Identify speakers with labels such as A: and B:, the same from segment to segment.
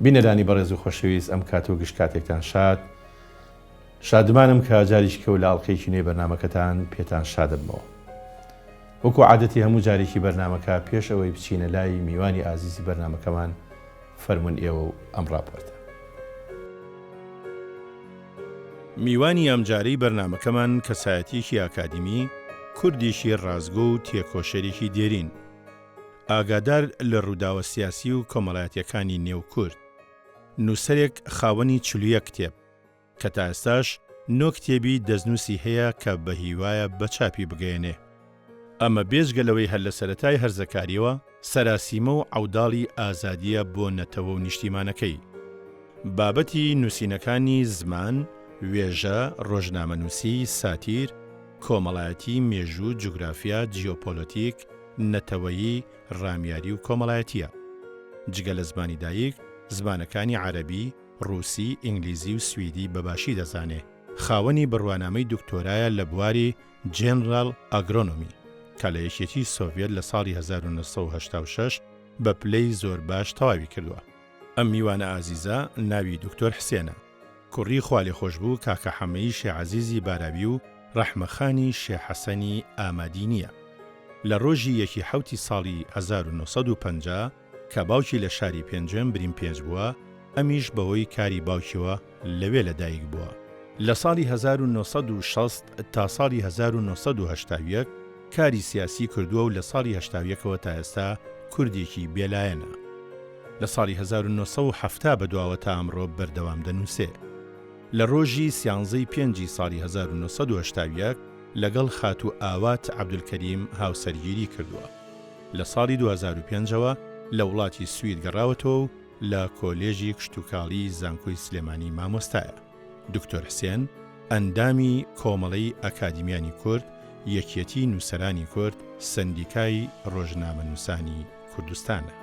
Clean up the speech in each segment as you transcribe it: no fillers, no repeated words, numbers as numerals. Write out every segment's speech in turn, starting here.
A: بینەرانی بەڕێز و خۆشەویست ئەم کات و گشت کاتێکتان شاد. شادمانم کە جاریکی کەو لە ئەڵقەیەکی نوێی بەرنامەکەتان پێتان شادەبمەوە. وەکو عادەتی هەموو جارێکی بەرنامەکە پێش ئەوەی بچینە لای میوانی ئازیزی بەرنامەکەمان فەرموون ئێوە و ئەم ڕاپۆرتە. میوانی ئەمجارەی بەرنامەکەمان کەسایەتیەکی ئاکادیمی، کوردێکی ڕاستگۆ و تێکۆشەرێکی دێرین. ئاگادار لە ڕووداوە سیاسی و کۆمەڵایەتیەکانی نێو کورد. نووسەرێک خاوەنی 41 کتێب، کە تا ئێستاش نۆ کتێبی دەستنووسی هەیە کە بە هیوایە بە چاپی بگەیەنێ. ئەمە بێجگە لەوەی هەر لە سەرەتای هەرزەکارییەوە سەراسیمە و عەوداڵی ئازادییە بۆ نەتەوە و نیشتیمانەکەی. بابەتی نووسینەکانی زمان، وێژە، ڕۆژنامەنووسی، ساتیر، کۆمەڵایەتی، مێژوو، جوگرافیا، جیۆپۆلۆتیک، نەتەوەیی، ڕامیاری و کۆمەڵایەتییە. جگە لە زمانی دایک، زمانەکانی عەرەبی، ڕووسی، ئینگلیزی و سویدی بە باشی دەزانێ. خاوەنی بڕوانامەی دکتۆرایە لە بواری General Agronomy کە لە یەکێتی سۆڤیەت لە ساڵی 1986 بە پلەی زۆر باش تەواوی کردووە. ئەم میوانە ئازیزە ناوی دکتۆر حسێنە، کوڕی خوالێخۆشبوو کاکە حەمەی شێ عەزیزی باراوی و ڕەحمەخانی شێ حەسەنی ئامادینییە. لە ڕۆژی یەکی حەوتی ساڵی 1950 کە باوکی لە شاری پێنجوێن بریم پێنج بووە، ئەمیش بەهۆی کاری باوکیەوە لەوێ لە دایک بووە. لە ساڵی 1960 تا ساڵی 1981 کاری سیاسی کردووە و لە ساڵی 81 ەوە تا ئێستا کوردێکی بێلایەنە. لە ساڵی 1970 بەدواوە تا ئەمڕۆ بەردەوام دەنووسێ. لە ڕۆژی سیانزەی پێنجی ساڵی 1981 لەگەڵ خاتوو ئاوات عەبدولکەریم هاوسەرگیری کردووە. لە ساڵی 2005 ەوە لە وڵاتی سوید گەڕاوەتەوە و لە کۆلێژی کشتوکاڵی زانکۆی سلێمانی مامۆستایە. دکتۆر حسێن ئەندامی کۆمەڵەی ئەکادیمیانی کورد، یەکیەتیی نووسەرانی کورد، سەندیکای ڕۆژنامەنووسانی کوردستانە.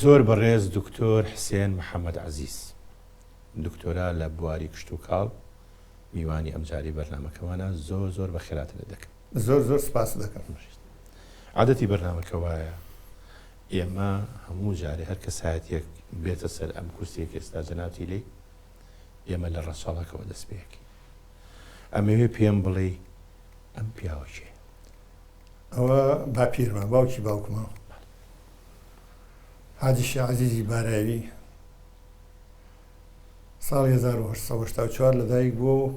A: زۆر بەڕێز دکتۆر حسێن محەمەد عەزیز، دکتۆرا لە بواری کشتوکاڵ، میوانی ئەمجارەی بەرنامەکەمانە، زۆر زۆر بەخێراتنت دەکەم.
B: زۆر زۆر سپاست دەکەم.
A: عادەتی بەرنامەکە وایە ئێمە هەموو جارێ هەر کەسایەتیەک بێتە سەر ئەم کورسیە کە ئێستا جەنابتی لێی، ئێمە لە ڕەچەڵەکەوە دەست پێ ئەکەین. ئەمەوێ پێم بڵێی ئەم پیاوە کێیە؟
B: ئەوە باپیرمە، باوکی باوکمە. حاجی شێخ عەزیزی باراوی ساڵی 1884 لەدایک بووە و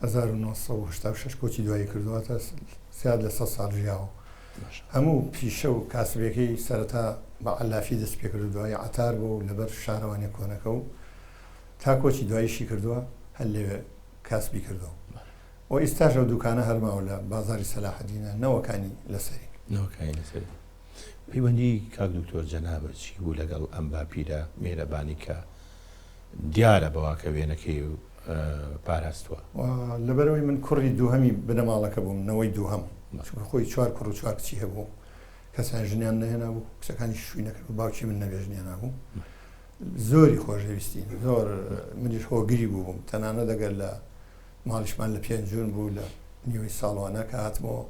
B: 1986 کۆچی دوایی کردووە تا زیاد لە 100 ساڵ ژیاوە هەموو پیشە و کاسبەکەی سەرەتا بە عەلافی دەست پێکرد و دوایی عەتار بوو لەبەر شارەوانی کۆنەکە و تا کۆچی دواییشی کردووە هەر لەوێ کاسبی کردووە و ئیستاش ئەو دوکانە هەرماوە لە بازاری سەلاحەدینە نەوەکانی لەسەری
A: نەوەکانی لەسەری پەیوەندی کاک دکتۆر جەنابت چی بوو لەگەڵ ئەم باپیرە میهرەبانی کە دیارە بەوا کە وێنەکەی پاراستوە؟
B: لەبەرئەوەی من کوڕی دووهەمی بنەماڵەکە بووم، نەوەی دووهەم، چونکە خۆی چوار کوڕ و چوار کچی هەبوو، کەسیان ژنیان نەهێنابوو، کچەکانیش شووی نەکردبوو، باوکی من نەبێ ژنی هێنابوو. زۆری خۆشەویستین، زۆر منیش هۆگری بووم، تەنانەت ئەگەر لە ماڵیشمان لە پێنجوون بوو لە نیوەی ساڵوانە کە هاتمەوە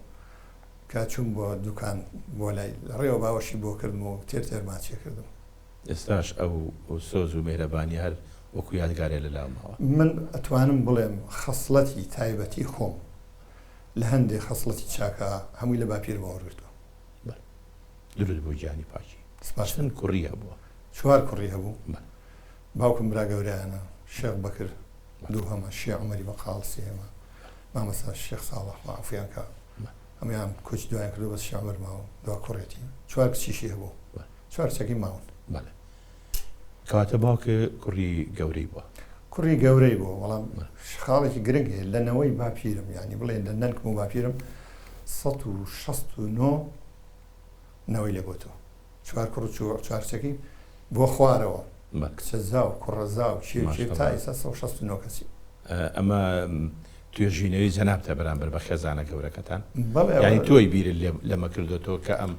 B: کە چووم بۆ دوکان بۆ لای لە ڕێوە باوەشی بۆ کردم و تێر تێر ماچێ کردم.
A: ئێستاش ئەو سۆز و مێهرەبانیە هەر وەکو یادگارێ لە لاو ماوە.
B: من ئەتوانم بڵێم خەسڵەتی تایبەتی خۆم لە هەندێ خەسڵەتی چاکا هەمووی لە باپیرمەوە وەرگرتووە.
A: بەڵێ. دروود بۆ گیانی پاکی.
B: سپاس.
A: چەند کوڕی هەبووە؟
B: چوار کوڕی هەبوو.
A: بەڵێ.
B: باوکم برا گەورەیانە، شێخ بەکر دووهەمە، شێ عومەری بەقاڵ سێیەمە، مامۆستا شێخ ساڵح خوا عەفویان کا هەموویان کۆچی دوایان کردووە بەس شێ عومەر ماوە دوا کوڕێتی چوار کچیشی هەبوو چوار کچەکەی ماون.
A: بەڵێ کەواتە باوکێ کوڕی گەورەی بووە.
B: کوڕی گەورەی بووە بەڵام خاڵێکی گرنگ هەیە لە نەوەی باپیرم یانی بڵێ لە نەنکم و باپیرم 169 نەوەی لێ بۆتەوە چوار کوڕ و چوار کچەکەی بۆ خوارەوە کچەزا و کوڕەزا و کێ کێ تا ئێستا 169 کەسی.
A: ئەمە توێژینەوەی جەنابتە بەرامبەر بە خێزانە گەورەکەتان؟ یانی تۆی بیرت لەمە کردۆتەوە کە ئەم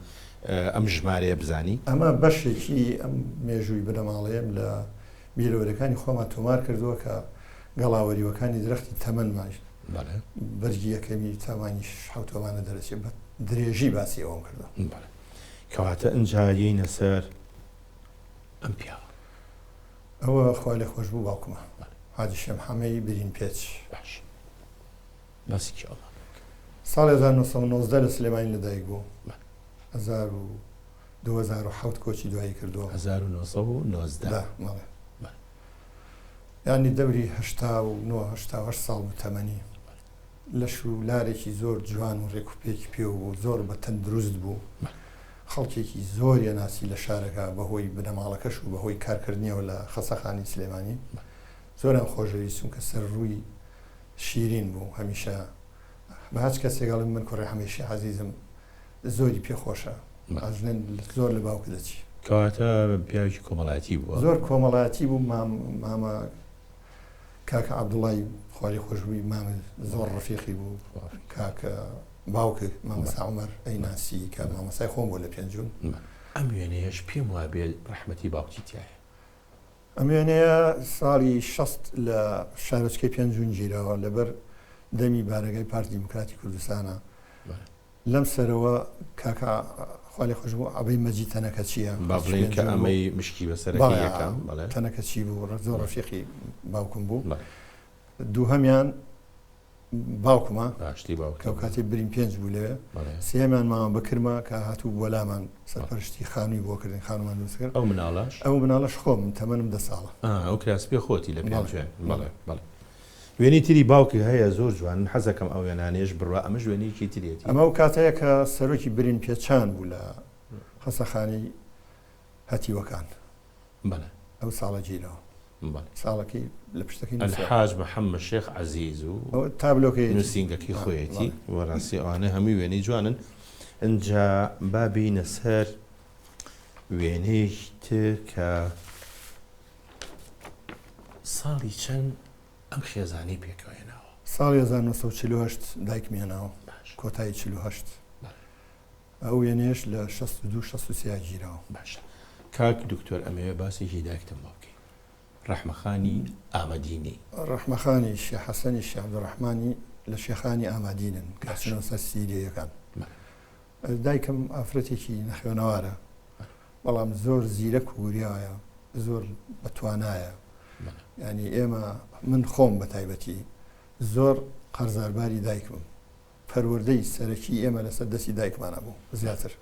A: ئەم ژمارەیە بزانی؟
B: ئەمە بەشێکی ئەم مێژووی بنەماڵەیەم لە بیرەوەریەکانی خۆمان تۆمار کردووە کە گەڵاوەریوەکانی درەختی تەمەنمان. بەرگی یەکەمی تا مانگی شەش حەوتەوانە دەرەچێ بە درێژی باسی ئەوەم کردووە.
A: بەڵێ. کەواتە ئنجا یەینە سەر ئەم پیاوە.
B: ئەوە خوا لێ خۆش بوو باوکمە. حاجی شێ محەمەی برین پێچ.
A: باش. باسی کێوەمان بۆ بکە.
B: ساڵی 1990 لە سلێمانی لەدایک بوو. 2007 کۆچی دوایی کردووە.
A: 1990.
B: دا، بەڵێ. یانی دەوری 89 88 ساڵ بوو تەمەنی. لەش و لارێکی زۆر جوان و ڕێکوپێکی پێوە بوو، زۆر بە تەندروست بوو. خەڵکێکی زۆری ئەناسی لە شارەکە بەهۆی بنەماڵەکەش و بەهۆی کارکردنیەوە لە خەسەخانەی سلێمانی. زۆریان خۆشەویست چونکە سەر ڕووی شیرین بوو هەمیشە بە هەچ کەسێک ئەڵێم من کوڕی حەمەی شێخ عەزیزم زۆری پێ خۆشە ئەزنن زۆر لە باوکە دەچی.
A: کەواتە پیاوێکی کۆمەڵایەتی بووە.
B: زۆر کۆمەڵایەتی بوو مام مامە کاکە عەبدوڵای خواری خۆشبووی مامە زۆر ڕەفیقی بوو کاکە باوکت مامۆستا عومەر ئەیناسی کە مامۆستای خۆم بووە لە پێنجوون.
A: ئەم وێنەیەش پێم وابێ ڕەحمەتی باوکی تیایە.
B: ئەم وێنەیە ساڵی 60 لە شارۆچکەی پێنجوون گیراوە لەبەر دەمی بارەگای پارتی دیموکراتی کوردستانە. لەم سەرەوە کاکە خوا لێ خۆش بوو عەبەی مەجید تەنەکەچییە.
A: با بڵێین کە ئەمەی مشکی بەسەرەکەی یەکەم بەڵێ.
B: تەنەکەچی بوو زۆر ڕەفیقی باوکم بوو. دووهەمیان باوکمە
A: ئاشتی باوکت
B: کە ئەو کاتەی برین پێنج بوو لەوێ. سێیەمیان مامە بەکرمە کە هاتوو بۆ لامان سەرپەرشتی خانووی بۆ کردین خانوومان دروست کرد.
A: ئەو مناڵەش؟
B: ئەو مناڵەش خۆمم تەمەنم دە ساڵە.
A: ئا ئەو کراس پێ خۆتی لە پێنجوێن. بەڵێ بەڵێ. وێنەی تری باوکت هەیە زۆر جوانن حەزەکەم ئەو وێنانەیەش بڕوا ئەمەش وێنەیەکی ترێتی.
B: ئەمە ئەو کاتەیە کە سەرۆکی برین پێچان بوو لە خەسەخانەی هەتیوەکان.
A: بەڵێ.
B: ئەو ساڵە گیراوە.
A: بەڵێ.
B: ساڵەکەی لە پشتەکەی نووسراوە.
A: الحاج محمد شێخ عەزیز و
B: ئەوە تابلۆکەیەتی.
A: نووسینگەکەی خۆیەتی.
B: بەڵێ.
A: بەڕاستی ئەوانە هەمووی وێنەی جوانن. ئنجا با بێینە سەر وێنەیەکی تر کە ساڵی چەند ئەم خێزانەی پێکەوە هێناوە؟
B: ساڵی 1948 دایکم هێناوە.
A: باش.
B: کۆتایی 48.
A: بەڵێ.
B: ئەو وێنەیەش لە 62 63 گیراوە.
A: باشە کاک دکتۆر ئەمەوێ باسێکی دایکتم بۆ بکەی ڕەحمەخانی ئامەدینی.
B: ڕەحمەخانی شێخ حەسەنی شێخ عەبدولڕەحمانی لە شێخانی ئامادینن کە ئەچنەوە سەر سیرەیەکان. دایکم ئافرەتێکی نەخوێنەوارە بەڵام زۆر زیرەک و وریایە زۆر بەتوانایە یانی ئێمە من خۆم بە تایبەتی زۆر قەرزارباری دایکمم پەروەردەی سەرەکی ئێمە لەسەر دەستی دایکمانە بوو زیاتر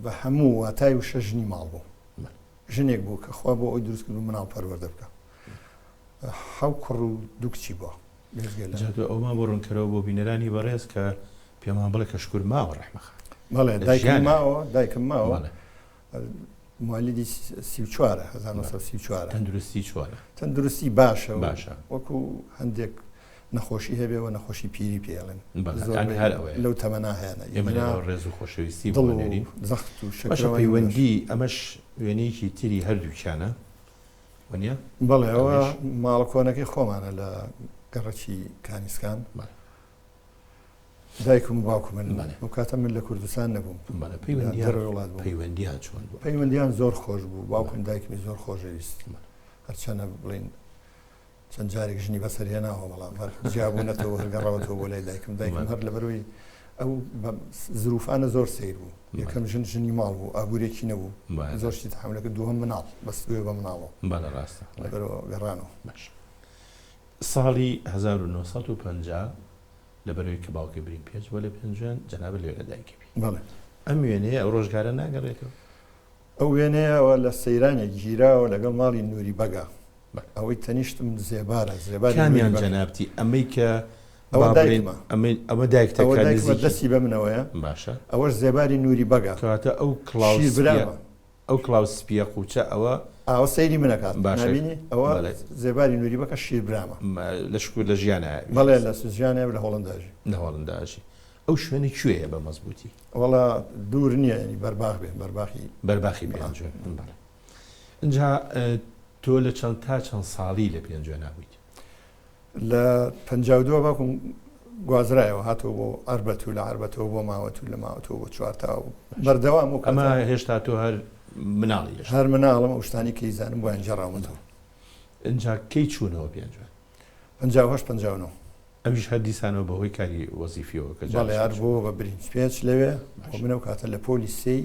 B: بە هەموو واتای و ژنی ماڵ بوو ژنێک بوو کە خوا بۆ ئەوی دروست کرد مناڵ پەروەردە بکە حەو کوڕ و دوو کچی بووە
A: جا ئەومان بۆ ڕوونکەرەوە بۆ بینەرانی بەڕێز کە پێمان بڵێ کە شکور ماوە ڕەحمەخان
B: بەڵێ دایکم ماوە دایکم ماوە موالیدی 34 1934
A: تەندروستی چۆنە؟
B: تەندروستی باشە
A: باشە
B: وەکو هەندێک نەخۆشی هەبێ و نەخۆشی پیری پێڵێن
A: هەر ئەوەیە
B: لەو تەمەنا هەیەە
A: ئێمە ڕێز و خۆشەویستی
B: دڵ و زەخت و
A: شەکرە پەیوەندی ئەمەش وێنەیەکی تری هەردووکیانە وەنیە؟
B: بەڵێ ئەوە ماڵە کۆنەکەی خۆمانە لە گەڕەکی کانیسکان. دایکم و باوکم من ئەو کاتە من لە کوردستان نەبووم دەرەوەی وڵات بووم.
A: پەیوەندیان چۆن بوو؟
B: پەیوەندیان زۆر خۆش بوو باوکم دایکمی زۆر خۆشەویست هەرچەنە بڵین چەند جارێک ژنی بەسەر هێناوە بەڵام هەر جیابوونەتەوە هەر گەڕاوەتەوە بۆ لای دایکم دایکم هەر لەبەرەوەی ئەو زروفانە زۆر سیر بوو یەکەم ژن ژنی ماڵ بوو ئابوورێکی نەبوو زۆر شتی تەحەمول کرد دووەم مناڵ بەس بێ بە مناڵەوە
A: بەڵێ ڕاستە
B: لەبەرەوە گەڕانەوە
A: باش ساڵی 1950 لەبەرەوەی کە باوکی برین پێچ بۆ لە پێنجوێن جەنابت لەوێ لەدایکی بی
B: بەڵێ
A: ئەم وێنەیە ئەو ڕۆژگارە ناگەڕێتەوە؟
B: ئەو وێنەیەوە لە سەیرانێک گیراوە لەگەڵ ماڵی نوری بەگا ئەوەی تەنیشتم زێبارە زێباری نوری
A: کامیان
B: بەگ.
A: جەنابتی ئەمەی کە
B: ئەوە
A: با بڵێین
B: دایکمە.
A: ئەمەی ئەمە دایکتە
B: ئەوە
A: کە
B: دایکمە
A: نزیکی
B: دەستی بە منەوەیە
A: باشە.
B: ئەوەش زێباری نوری بەگە.
A: کەواتە ئەو کڵاو
B: شیر
A: سپیە
B: برامە.
A: ئەو کڵاو سپیە قوچە ئەوە.
B: ئاوە سەیری من ئەکات
A: باشە
B: نابینی ئەوە
A: بەڵێ.
B: زێباری نوری بەگە شیر برامە.
A: لە شکور لە ژیانایە ئەویش
B: بەڵێ لە ژیانایە و لە هۆڵەندا ئەژی.
A: لە هۆڵەندا ئەژی. ئەو شوێنە کوێیە بە مەزبووتی؟
B: وەڵا دوور نییە یانی بەرباخ بێ بەرباخی.
A: بەرباخی پێنجوێن بەڵێ. ئینجا تۆ لە چەند تا چەند ساڵی لە پێنجوێنا بوویت؟
B: لە 52 باوکم گوازرایەوە هاتەوە بۆ عەربەت و لە عەربەتەوە بۆ ماوەت و لە ماوەتەوە بۆ چوارتا و بەردەوام و
A: ئەمە هێشتا تۆ هەر مناڵی
B: هەر مناڵم ئەو شتانی کە ئیزانم بۆیان گێڕاومەتەوە.
A: ئینجا کەی چوونەوە پێنجوێن؟
B: 58 59.
A: ئەویش هەر دیسانەوە بە هۆی کاری وەزیفیەوە کە
B: بەڵێ هەر بۆ بە برینج پێچ لەوێ و من ئەو کاتە لە پۆلی سێی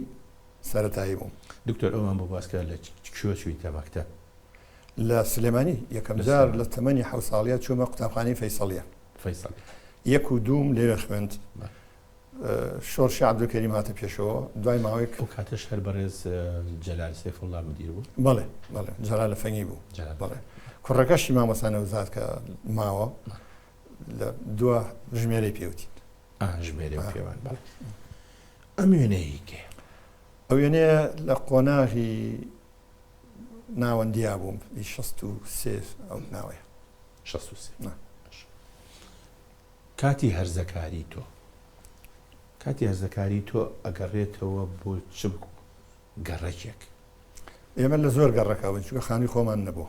B: سەرەتایی بووم.
A: دکتۆر ئەومان بۆ باس کە لە کوێ چوویتە مەکتەب؟
B: لە سلێمانی یەکەم جار لە تەمەنی حەوت ساڵیا چوومە قوتابخانەی فەیسەڵیە.
A: فەیسەڵیە.
B: یەک و دووم لەوێ خوێند. شۆرشی عەبدولکەریم هاتە پێشەوە دوای ماوەیەک.
A: ئەو کاتەش هەر بەڕێز جەلال سەیفوڵڵا مدیر بوو؟
B: بەڵێ بەڵێ جەلال ئەفەنگی بوو. بەڵێ کوڕەکەشی مامۆستا نەوزاد کە ماوە لە دوا ژمێرەی پێوتین.
A: ئا ژمێرەی پێوان بەڵێ. ئەم وێنەیە هی کێیە؟
B: ئەو وێنەیە لە قۆناغی ناوەندیا بووم ئی 63 ئەو ناوەیە.
A: 63. نا. کاتی هەرزەکاری تۆ. کاتی هەرزەکاری تۆ ئەگەڕێتەوە بۆ چ گەڕەکێک؟
B: ئێمە لە زۆر گەڕەکا بووین چونکە خانووی خۆمان نەبوو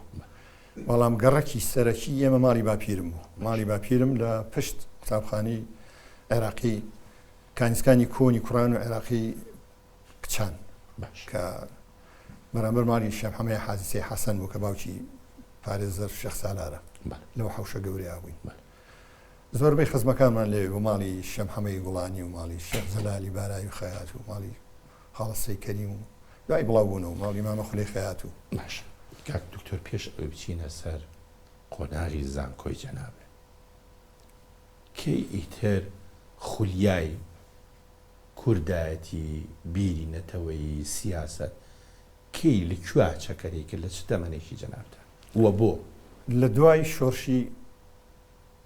B: بەڵام گەڕەکی سەرەکی ئێمە ماڵی باپیرم بوو ماڵی باپیرم لە پشت قوتابخانەی عێراقی کانیسکانی کۆنی کوڕان و عێراقی کچان کە بەرامبەر ماڵی شێخ حەمەی حاجی سەی حەسەن بوو کە باوکی پارێزەر شێخ سالارە لەو حەوشە گەورەیا بووین. زۆربەی خزمەکانمان لەوێ بوو، ماڵی شێخ حەمەی گوڵانی و ماڵی شێخ جەلالی بارای و خەیات و ماڵی خاڵە سەی کەریم و دوای بڵاو بوونەوە ماڵی مامە خولەی خەیات و.
A: باشە کاک دکتۆر پێش ئەوەی بچینە سەر قۆناغی زانکۆی جەنابت کەی ئیتر خولیای کوردایەتی بیری نەتەوەیی سیاسەت کەی لە کوێ چەکەرەی کرد لە چ تەمەنێکی جەنابتان و بۆ؟
B: لە دوای شۆرشی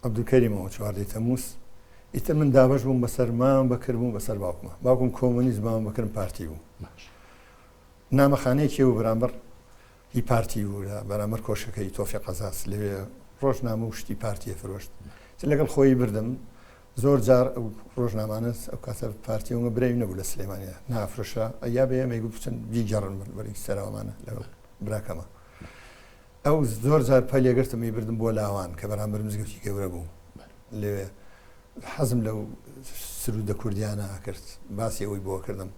B: عەبدولکەریمەوە چواردەی تەمووز ئیتر من دابەش بووم بەسەر مام بەکر بووم بەسەر باوکما باوکم کۆمۆنیست مام بەکرم پارتی بوو نامەخانەیەکی بوو بەرامبەر هی پارتی بوو لە بەرامبەر کۆشکەکەی تۆفیق عەزاز لەوێ ڕۆژنامە و شتی پارتیە فرۆشت چ لەگەڵ خۆی بردم زۆر جار ئەو ڕۆژنامانە ئەو کاتە پارتی ئەومە برای نەبوو لە سلێمانیا نافرۆشە ئەیا بێ ئێمەی گوت بچن بیگەڕن بەری سەرەوەمانە لەگەڵ براکەمە ئەو زۆر جار پەلێ گرتم ئەیبردم بۆ لاوان کە بەرامبەر مزگەوتی گەورە بوو لەوێ حەزم لەو سرودە کوردیانە ئەکرد باسی ئەوەی بۆ کردم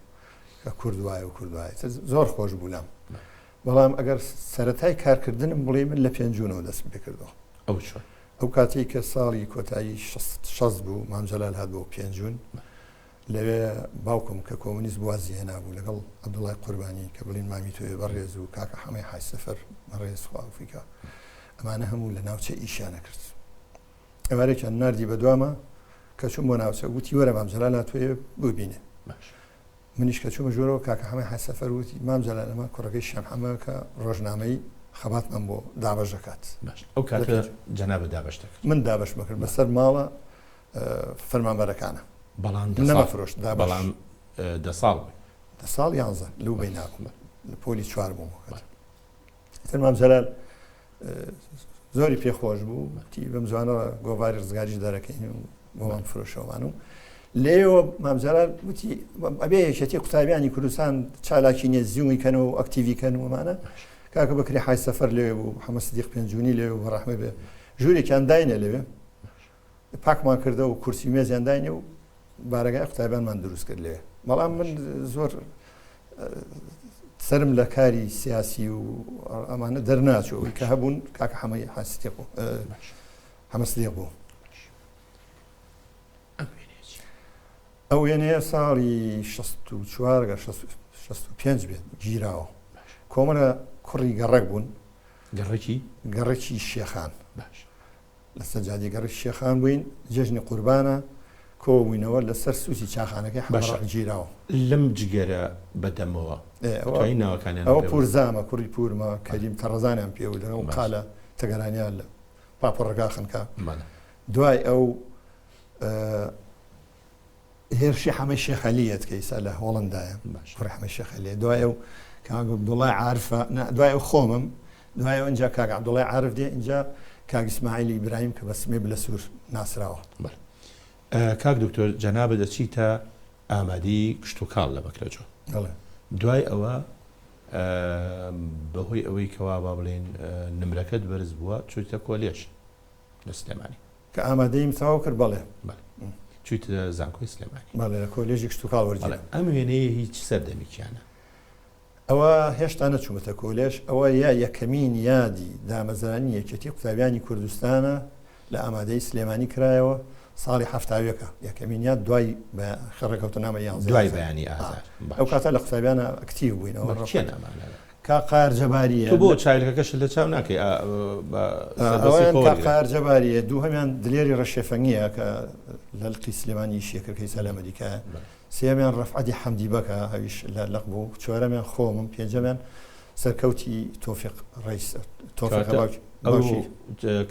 B: کە کورد وایە و کورد وایە زۆر خۆش بوو لام بەڵام ئەگەر سەتای کارکردنم بڵێ من لە پێنجونەوە دەستم پێکردەوە
A: ئەو چۆن
B: ئەو کاتێک کە ساڵی کۆتایی شەست بوو مام جەلال هات بۆ پێنجون لەوێ باوکم کە کۆمۆنیست بوو وازی هێنابوو لەگەڵ عەبدوڵای قوربانی کە بڵین مامی تۆیە بەڕێز و کاکە حەمەی حاج سەفەر بەڕێز خوا عەفوی کا ئەمانە هەموو لە ناوچە ئیشیان ئەکرد ئێوارێکیان ناردی بە دواما کە چووم بۆ ناوچە وتی وەرە مام جەلال هاتووە ببینێ منیش کە چوومە ژوورەوە کاکە حەمەی حاج سەفەر وتی مام جەلال ئەمە کوڕەکەی شێخ حەمە کە ڕۆژنامەی خەباتمان بۆ دابەش دەکات
A: باش ئەو کاتە جەنابت دابەش دەکرد
B: من دابەشم کرد بەسەر ماڵە فەرمانبەرەکانە.
A: بەڵام
B: دە نەمەفرۆشت دابەش.
A: بەڵام دە ساڵ بووی.
B: دە ساڵ یانزە لەو بەینا بووم لە پۆلی چوار بووم ئەو کاتە. ئیتر مام جەلال زۆری پێ خۆش بوو وتی بەم زوانە گۆڤاری ڕزگاریش دەرەکەین و بۆمان فرۆشەوان و لێەوە مام جەلال وتی ئەبێ یەکێتی قوتابیانی کوردستان چالاکی نیە زیومی کەن و ئەکتیڤی کەن ومانە کاکە بەکری حاج سەفەر لەوێ بوو محەممەد سدیق پێنجونی لەوێ بوو ڕەحمە بێ ژوورێکیان داینە لەوێ پاکمان کردەوە و کورسی و مێزیان داینێ و بارەگای قوتابیانمان دروست کرد لێ بەڵام من زۆر سرم لە کاری سیاسی و ئەمانە دەرناچوو ئەوەی کە هەبوون کاکە حەمەی حاستیق بوو حەمە سدیق بوو ئەو وێنەیە ساڵی 64 گە 65 بێت گیراوە کۆمەڵە کوڕی گەڕەک بوون
A: گەڕەکی
B: گەڕەکی شێخان
A: باش
B: لەسەر جادەی گەڕەکی شێخان بووین، جەژنی قوربانە، کۆبووینەوە لەسەر سوچی چاخانەکەی حەمە
A: باشە
B: ڕەق گیراوە.
A: لەم جگەرە بە دەمەوە
B: ئێ ئەوە
A: ئەتوانی ناوەکانیان
B: ئەوە
A: پێ بڵێی؟
B: پوورزامە، کوڕی پوورمە، کەریم تەڕەزانیان پێ وت، لەگەڵ
A: باشە.
B: قالە تەگەرانیان لە پاپۆڕەکە خنکا.
A: بەڵێ.
B: دوای ئەو هێرشی حەمەی شێخ عەلییەت کە ئیستا لە هۆڵەندایە،
A: باشە.
B: کوڕی حەمەی شێخ عەلییە. دوای ئەو کاک عەبدوڵڵای عارفە، نا دوای ئەو خۆمم، دوای ئەو ئینجا کاک عەبدوڵڵای عارف دێ، ئینجا کاک ئیسماعیلی ئیبراهیم کە بە سمێ بلەسوور ناسراوە.
A: بەڵێ. کاک دکتۆر جەنابت ئەچیتە ئامادی کشتوکاڵ لە بەکرەجۆ.
B: بەڵێ.
A: دوای ئەوە بەهۆی ئەوەی کەوا با بڵێین نمرەکەت بەرز بووە چوویتە کۆلێژ لە سلێمانی.
B: کە ئامادەییم تەواو کرد بەڵێ.
A: بەڵێ. چوویتە زانکۆی سلێمانی.
B: بەڵێ لە کۆلێژی کشتوکاڵ
A: بەڵێ.
B: وەرگیرام.
A: ئەم وێنەیە هی چ سەردەمێکیانە؟
B: ئەوە هێشتا نەچوومەتە کۆلێژ، ئەوە یا یەکەمین یادی دامەزرانی یەکێتی قوتابیانی کوردستانە لە ئامادەیی سلێمانی کرایەوە ساڵی حەفتاویەکە یەکەمین یاد دوای ڕێکەوتنامە یانزەی
A: دوای
B: ئازار.
A: بەیانی ئازار.
B: ئەو
A: باش.
B: کاتە لە قوتابیانە ئەکتیڤ بووین ئەوە
A: بەڵێ کێن ئەمانە؟
B: کاک قاهر جەبارییە
A: تۆ بۆ چاویلکەکەشت لە چاو ناکەی ئا بە سەردەستی
B: ئەوەیان
A: خۆ
B: کاک
A: وەرگرە.
B: قاهر جەبارییە دووهەمیان دلێری ڕەشێفەنگییە کە لە لقی سلێمانی ئیشی ئەکرد کە ئیستا لە ئەمەریکایە
A: بەڵێ.
B: سێیەمیان ڕەفعەتی حەمدی بەگە ئەویش لە لق بوو، چوارەمیان خۆمم، پێنجەمیان سەرکەوتی تۆفیق ڕەیس تۆفیقە
A: کەواتە
B: باوکی
A: ئەو
B: باوکی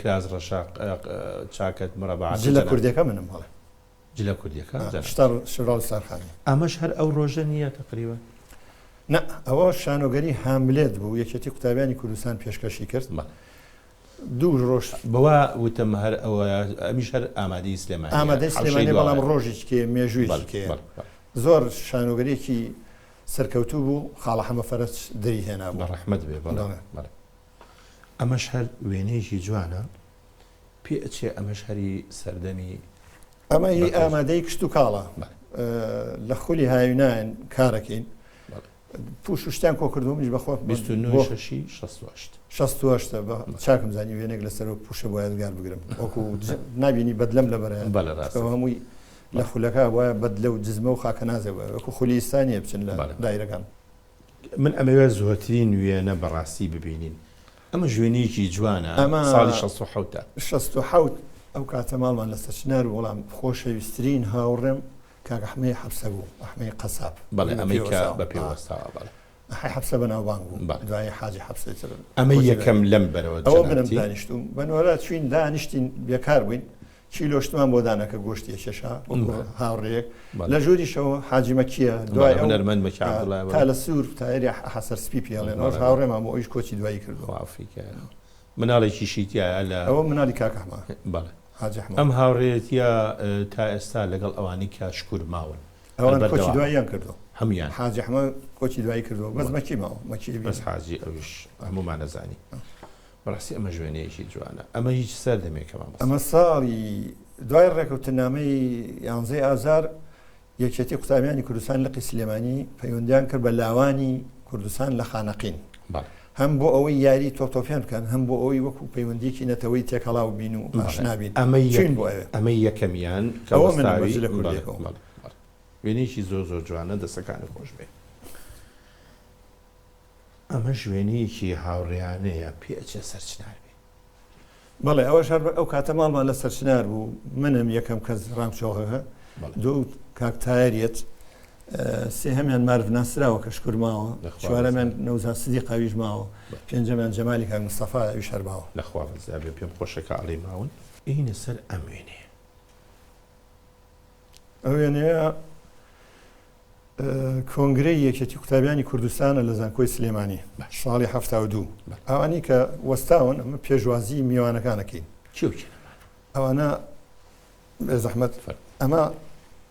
A: کراس ڕەشە چاکەت مڕەبەعاتە
B: جلە
A: جەنابت.
B: کوردیەکە منم بەڵێ.
A: جلە کوردیەکە جەنابت.
B: شتار شراو ستارخانی.
A: ئەمەش هەر ئەو ڕۆژە نییە تەقریبەن؟
B: نا ئەوە شانۆگەری هاملێت بوو یەکێتی قوتابیانی کوردستان پێشکەشی کرد.
A: بەڵێ.
B: دوو ڕۆژ.
A: بەوە وتم هەر ئەوە ئەمیش هەر ئامادەی سلێمانیە
B: ئامادەی
A: حەوشەی
B: سلێمانیە بەڵام
A: دواوەیە.
B: ڕۆژێکی کێ مێژوویەکی
A: بەڵێ
B: کێیە
A: بەڵێ بەڵێ.
B: زۆر شانۆگەریەکی سەرکەوتوو بوو خاڵە حەمە فەرەج دەری هێنابوو.
A: بە ڕەحمەت بێ بەڵێ
B: بەڵێ.
A: بەڵێ. ئەمەش هەر وێنەیەکی جوانە پێ ئەچێ ئەمەش هەری سەردەمی
B: ئەمە هی
A: بەکر.
B: ئامادەی کشتوکاڵە
A: بەڵێ.
B: لە خولی هاوینان کارەکەین
A: بەڵێ.
B: پوش و شتیان کۆ کردووە منیش بەخۆ
A: 29
B: بۆ
A: شەشی 68.
B: 68 بە چاکم زانی وێنەیەک لەسەر ئەو پوشە بۆ یادگار بگرم وەکو نابینی بەدلەم لەبەرە
A: بەڵێ ڕاستە.
B: چونکە هەمووی لە خولەکە وایە بەدلە و جزمە و خاکەنازێ وایە وەکو خولی ئیستا نییە بچن لە دایرەکان.
A: من ئەمەوێت زۆرترین وێنە بەڕاستی ببینین ئەمەش وێنەیەکی جوانە
B: ئەمە
A: ساڵی 67 ە.
B: 67 ئەو کاتە ماڵمان لە سەرچنار بوو بەڵام خۆشەویسترین هاوڕێم کاک ئەحمەی حەپسە بوو، ئەحمەی قەساب.
A: بەڵێ
B: بە
A: ئەمەی
B: پێ
A: کە
B: وەستاوە.
A: بە پێ وەستاوە بەڵێ.
B: ئەحەی حەپسە بەناوبانگ بوو.
A: بەڵێ.
B: دوایی حاجی حەپسەی تر
A: ئەمەی
B: کۆچی
A: یەکەم
B: دوایی.
A: لەم بەرەوە
B: ئەوە منم
A: جەنابتی.
B: دانیشتووم. بە نۆرە چووین دانیشتین بێکار بووین. کیلۆ شتمان بۆ دانا کە گۆشتی ئەکێشا وەکوو
A: بەڵێ.
B: هاوڕێیەک.
A: بەڵێ.
B: لە ژووریشەوە حاجی مەکییە.
A: بەڵێ
B: دوای ئەو
A: هونەرمەند مەکی عەبدوڵڵای
B: تا
A: بەڵێ.
B: لە سوور تایەری حەسەر سپی پێ ئەڵێن. ئەوەش
A: بەڵێ بەڵێ.
B: هاوڕێمان بوو ئەویش کۆچی دوایی کردووە.
A: خوا عەفوی کا. مناڵێکیشی تیایە لە.
B: ئەوە مناڵی کاک ئەحمە.
A: بەڵێ.
B: حاجی ئەحمەد.
A: ئەم هاوڕێیەتیە تا ئێستا لەگەڵ ئەوانەی کە شکور ماون هەر
B: ئەوان کۆچی
A: بەردەوامە؟
B: دواییان کردووە.
A: هەموویان؟
B: حاجی ئەحمەد کۆچی دوایی کردووە بەس مەکی ماوە مەکی
A: بەس حاجی ئەویش هەموومان ئەزانین. بەڕاستی ئەمەش وێنەیەکی جوانە. ئەمە هیچ سەردەمێکە مامۆستا؟
B: ئەمە ساڵی دوای ڕێکەوتنامەی یانزەی ئازار یەکێتی قوتابیانی کوردستان لقی سلێمانی پەیوەندیان کرد بە لاوانی کوردستان لە خانەقین هەم بۆ ئەوەی یاری تۆپ تۆپیان بکەن هەم بۆ ئەوەی وەکو پەیوەندیەکی نەتەوەی تێکەڵاو بین و ئاشنا بین چوین بۆ ئەوێ.
A: ئەمەی یەکەمیان کە
B: ئەوە منم
A: وەستاوی
B: بە جلە کوردیەکەوە.
A: بەڵێ بەڵێ وێنەیەکی زۆر زۆر جوانە دەستەکانت خۆش بێ. ئەمەش وێنەیەکی هاوڕێیانەیە پێ ئەچێ سەرچنار بێ.
B: بەڵێ ئەوەش هەر ئەو کاتە ماڵمان لە سەرچنار بوو منم یەکەم کەس ڕام چۆغەکە دوو کاک تایەریەت سێهەمیان مارف ناسراوە کە شکر ماوە چوارەمیان نەوزاد سدیق ئەویش ماوە پێنجەمیان جەمالی کاک مستەفا ئەویش هەر ماوە.
A: لەخوا بەزیابێ پێم خۆشە کە ئەڵێی ماون. ئێینە سەر ئەم وێنەیە.
B: ئەو وێنەیە کۆنگرەی یەکێتی قوتابیانی کوردستانە لە زانکۆی سلێمانی ساڵی 72 ئەوانی کە وەستاون ئەمە پێشوازی میوانەکانەکەین ئەوانە بێزەحمەت ئەمە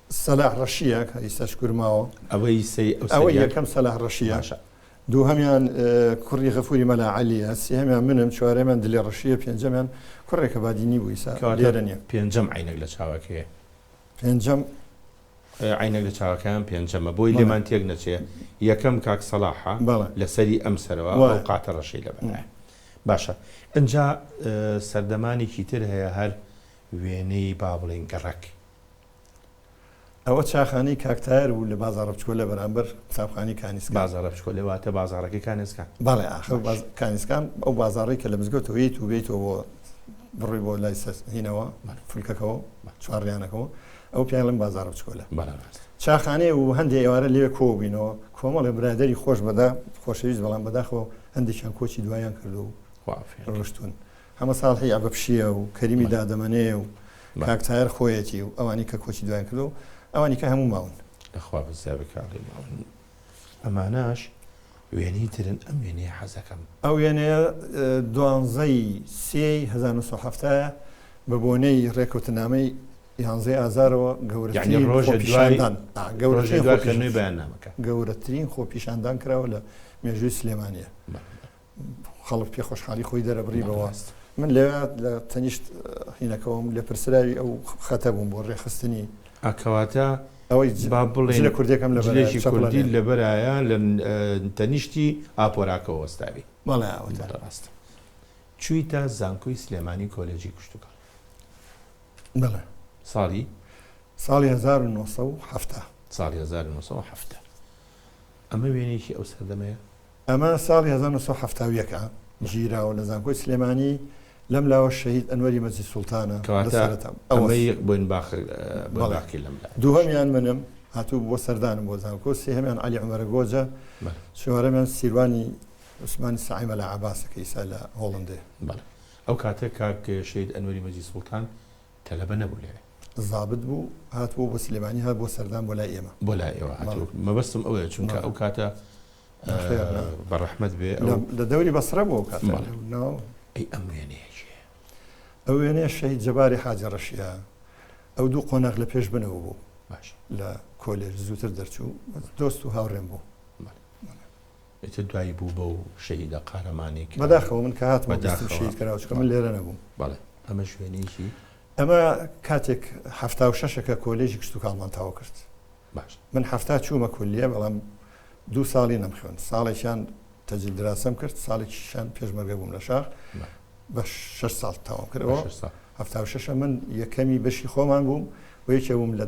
B: سەلاح ڕەشیە کە ئیستا شکور ماوە
A: ئەوەی سەی
B: ئەوە یەکەم سەلاح ڕەشیە دووهەمیان کوڕی غەفوری مەلا عەلیە سێهەمیان منم چوارەمیان دلێ ڕەشیە پێنجەمیان کوڕێکە بادینی بوو ئیسا لێرە نییە
A: پێنجەم عینەک لە چاوەکەیە
B: پێنجەم
A: عەینەک لە چاوەکەیان پێنجەمە بۆی لێمان تێک نەچێ یەکەم کاک سەڵاحە لەسەری ئەم سەرەوە ئەو قاتە ڕەشەی لەبەرایە باشە ئنجا سەردەمانێکی تر هەیە هەر وێنەی با بڵێین گەڕەک.
B: ئەوە چاخانەی کاک تایەر بوو لە بازاڕە بچکۆلە بەرامبەر قوتابخانەی کانیسکان.
A: بازاڕە بچکۆلە واتە بازاڕەکەی کانێسکان؟
B: بەڵێ ئاخر کانیسکان ئەو بازاڕەی کە لە مزگەوتەوە یەیت و بێیتەوە بۆ بڕۆی بۆ لای سەر هینەوە فولکەکەوە چوارڕیانەکەوە ئەو پیان لەم بازاڕە بچکۆلە چاخانەیە و هەندێ ئێوارە لەوێ کۆ بینەوە کۆمەڵێ برادەری خۆش بەدا خۆشەویست بەڵام بەداخەوە هەندێکیان کۆچی دوایان کردو و ڕۆشتون حەمە ساڵحی عەبە پشیە و کەریمی دادەمەنێ و کاک تایەر خۆیەتی و ئەوانی کە کۆچی دوایان کردو ئەوانی کە هەموو ماون.
A: لەخوا بەزیابێ کاڵی ماون ئەمانەش وێنەی ترن ئەم وێنەیە حەزەکەم.
B: ئەو وێنەیە دوانزەی سێی 1970 ە بە بۆنەی ڕێکەوتنامەی یانزەی ئازارەوە
A: یەعنی
B: گەورەترین
A: ڕۆژێ دوای
B: خۆپیشاندان ئا
A: ڕۆژێ
B: گەورەترین
A: دوای
B: خۆپیش
A: خوێندنەوەی بەیاننامەکە.
B: گەورەترین خۆپیشاندان کراوە لە مێژووی سلێمانییە.
A: بەڵێ.
B: خەڵک پێ خۆشحاڵی خۆی دەرەبڕی بەوە. من لەوێ لە تەنیشت هینەکەوەم لێپرسراوی ئەو خەتە بووم بۆ ڕێکخستنی.
A: ئا کەواتە.
B: ئەوەی
A: با بڵێین
B: جلە کوردیەکەم لەبەرایە
A: جلێکی
B: چەپڵە
A: کوردی
B: لێ.
A: لەبەرایە لە تەنیشتی ئاپۆراکەوە وەستاوی.
B: بەڵێ ئاوەتە.
A: بەڵێ ڕاستە. چوویتە زانکۆی سلێمانی کۆلێجی کشتوکاڵ.
B: بەڵێ.
A: ساڵی؟
B: ساڵی 1970.
A: ساڵی 1970. ئەمە وێنەیەکی ئەو سەردەمەیە؟
B: ئەمە ساڵی 1971 ە گیراوە لە زانکۆی سلێمانی لەم لاوە شەهید ئەنوەری مەجید سوڵتانە لە
A: کەواتە
B: سەرەتا ئەوەس.
A: ئەمەی بۆینباخ
B: بەڵێ.
A: بۆینباخی لەم لا.
B: دووهەمیان منم هاتوو بۆ سەردانم بۆ زانکۆ، سێهەمیان عەلی عومەرە گۆجە،
A: بەڵێ.
B: چوارەمیان سیروانی عوسمانی سەعی مەلا عەباسە کە ئیستا لە هۆڵەندەیە.
A: بەڵێ. ئەو کاتە کاک شەهید ئەنوەری مەجید سوڵتان تەلەبە نەبوو لەوێ.
B: زابت بوو هاتبوو بۆ سلێمانی هات بۆ سەردان بۆ لای ئێمە.
A: بۆ لای ئێوە هاتبوو.
B: بەڵێ.
A: مەبەستم ئەوەیە چونکە
B: بەڵێ.
A: ئەو کاتە
B: نەخێر نا.
A: بە ڕەحمەت بێ
B: لە
A: ئەو.
B: لە دەوری بەسرە بوو ئەو کاتە
A: بەڵێ.
B: لەو ناو.
A: ئەی ئەم وێنەیە کێیە؟
B: ئەو وێنەیە شەهید جەباری حاجی ڕەشیە. ئەو دوو قۆناغ لە پێش منەوە بوو.
A: باشە.
B: لە کۆلێژ زووتر دەرچوو. دۆست و هاوڕێم بوو.
A: بەڵێ. ئیتر دوایی بوو بەو شەهیدە قارەمانەی کە.
B: بەداخەوە من کە هاتمەوە بیستم
A: بەداخەوە.
B: شەهید کراوە چونکە من لێرە نەبووم.
A: بەڵێ. ئەمەش وێنەیەکی.
B: ئەمە کاتێک 76 کە کۆلێژی کشتوکاڵمان تەواو کرد.
A: باش.
B: من 70 چوومە کولیە بەڵام دوو ساڵی نەمخوێند. ساڵێکیان تەجیل دراسەم کرد، ساڵێکیشیان پێشمەرگە بووم لە شاخ. بە شەش ساڵ تەواوم کرد.
A: بە
B: ئەوە
A: شەش ساڵ.
B: 76 من یەکەمی بەشی خۆمان بووم و یەکێ بووم لە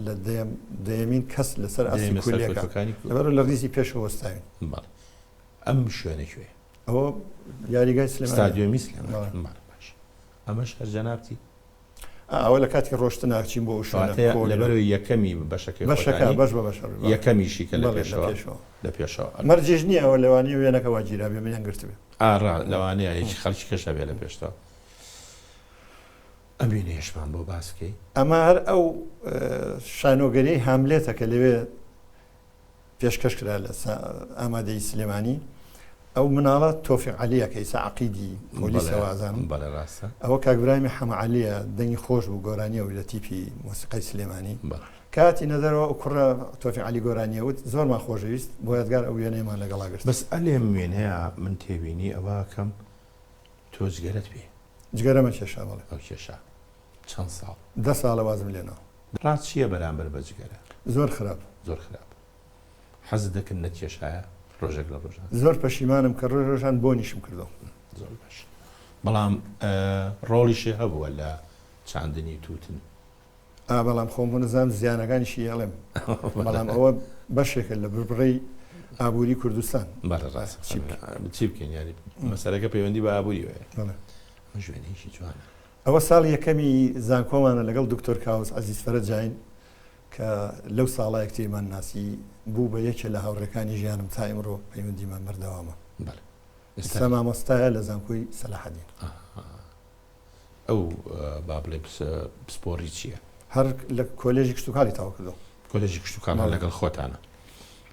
B: لە دەیەم دەیەمین کەس لەسەر ئاستی
A: دەیەمە
B: کولیەکە.
A: سەرکەوتووەکانی کو-
B: لەبەر لە ڕیزی پێشەوە وەستاوین.
A: بەڵێ. ئەم شوێنە کوێیە؟
B: ئەوە یاریگای سلێمانی.
A: ستادیۆمی سلێمانی.
B: بەڵێ.
A: بەڵێ باش. ئەمەش هەر جەنابتی؟
B: ئەوە لە کاتی ڕۆشتنا چین بۆ ئەو شوێنە
A: کەواتە
B: کۆلیە.
A: لەبەرەوەی یەکەمی بەشەکەی
B: بەشەکە
A: خۆتانی
B: بەش بە بەشە بێ، بەڵێ.
A: یەکەمیشی کە لە
B: بەڵێ، لە
A: پێشەوە
B: پێشەوە.
A: لە پێشەوە.
B: مەرجیش نییە ئەوە لەوانەیە وێنەکە وا گیرابێ منیان گرتبێ.
A: ئا ڕا لەوانەیە یەکی خەڵکی کەش هەبێ لە پێشتەوە. ئەم وێنەیەشمان بۆ باس بکەی؟
B: ئەمە هەر ئەو شانۆگەریی هاملێتە کە لەوێ پێشکەش کرا لە ئامادەیی سلێمانی. ئەو مناڵە تۆفیق عەلیە کە ئیسا عەقیدی پۆلیسە وازانم.
A: بەڵێ ڕاستە.
B: ئەوە کاک برایمی حەمە عەلیە دەنگی خۆش بوو گۆرانیە و لە تیپی مۆسیقای سلێمانی. کاتی نەدەرەوە ئەو کوڕە تۆفیق عەلی گۆرانیە وت زۆرمان خۆشەویست بۆ یادگار ئەو وێنەیەمان لەگەڵا گرت.
A: بەس ئەلێم وێنەیە من تێبینی ئەوە ئەکەم تۆ جگەرەت پێ.
B: جگەرەمە کێشا بەڵێ.
A: ئەو کێشا چەند ساڵ؟
B: دە ساڵە وازم لێناوە.
A: ڕات چییە بەرامبەر بە جگەرە؟
B: زۆر خراپ.
A: زۆر خراپ. حەزت دەکرد نەتکێشایە ڕۆژێک لە ڕۆژان؟
B: زۆر پەشیمانم کە ڕۆژ ڕۆژان بۆنیشم کردووە.
A: زۆر باش. بەڵام ڕۆڵیشی هەبووە لە چاندنی تووتن.
B: ئا بەڵام خۆم خۆ نەزانم زیانەکانیشی ئەڵێم. بەڵام ئەوە بەشێکە لە بڕبڕەی ئابووری کوردستان.
A: بەڵێ ڕاستە.
B: چی بکەین؟
A: چی بکەین یانی مەسەلەکە پەیوەندی بە ئابووریەوە هەیە.
B: بەڵێ.
A: ئەمە ژوێنەیەکی جوانە.
B: ئەوە ساڵی یەکەمی زانکۆمانە لەگەڵ دکتۆر کاوس عەزیز فەرەجاین کە لەو ساڵە یەکتریمان ناسی، بوو بە یەکێ لە هاوڕێکانی ژیانم تا ئیمڕۆ پەیوەندیمان بەردەوامە.
A: بەڵێ.
B: ئێستا مامۆستایە لە زانکۆی سەلاحەدین.
A: ئەو با بڵێ پسپۆڕی چییە؟
B: هەر لە کۆلێژی کشتوکاڵی تەواو کردووە.
A: کۆلێژی کشتوکاڵ لەگەڵ خۆتانە.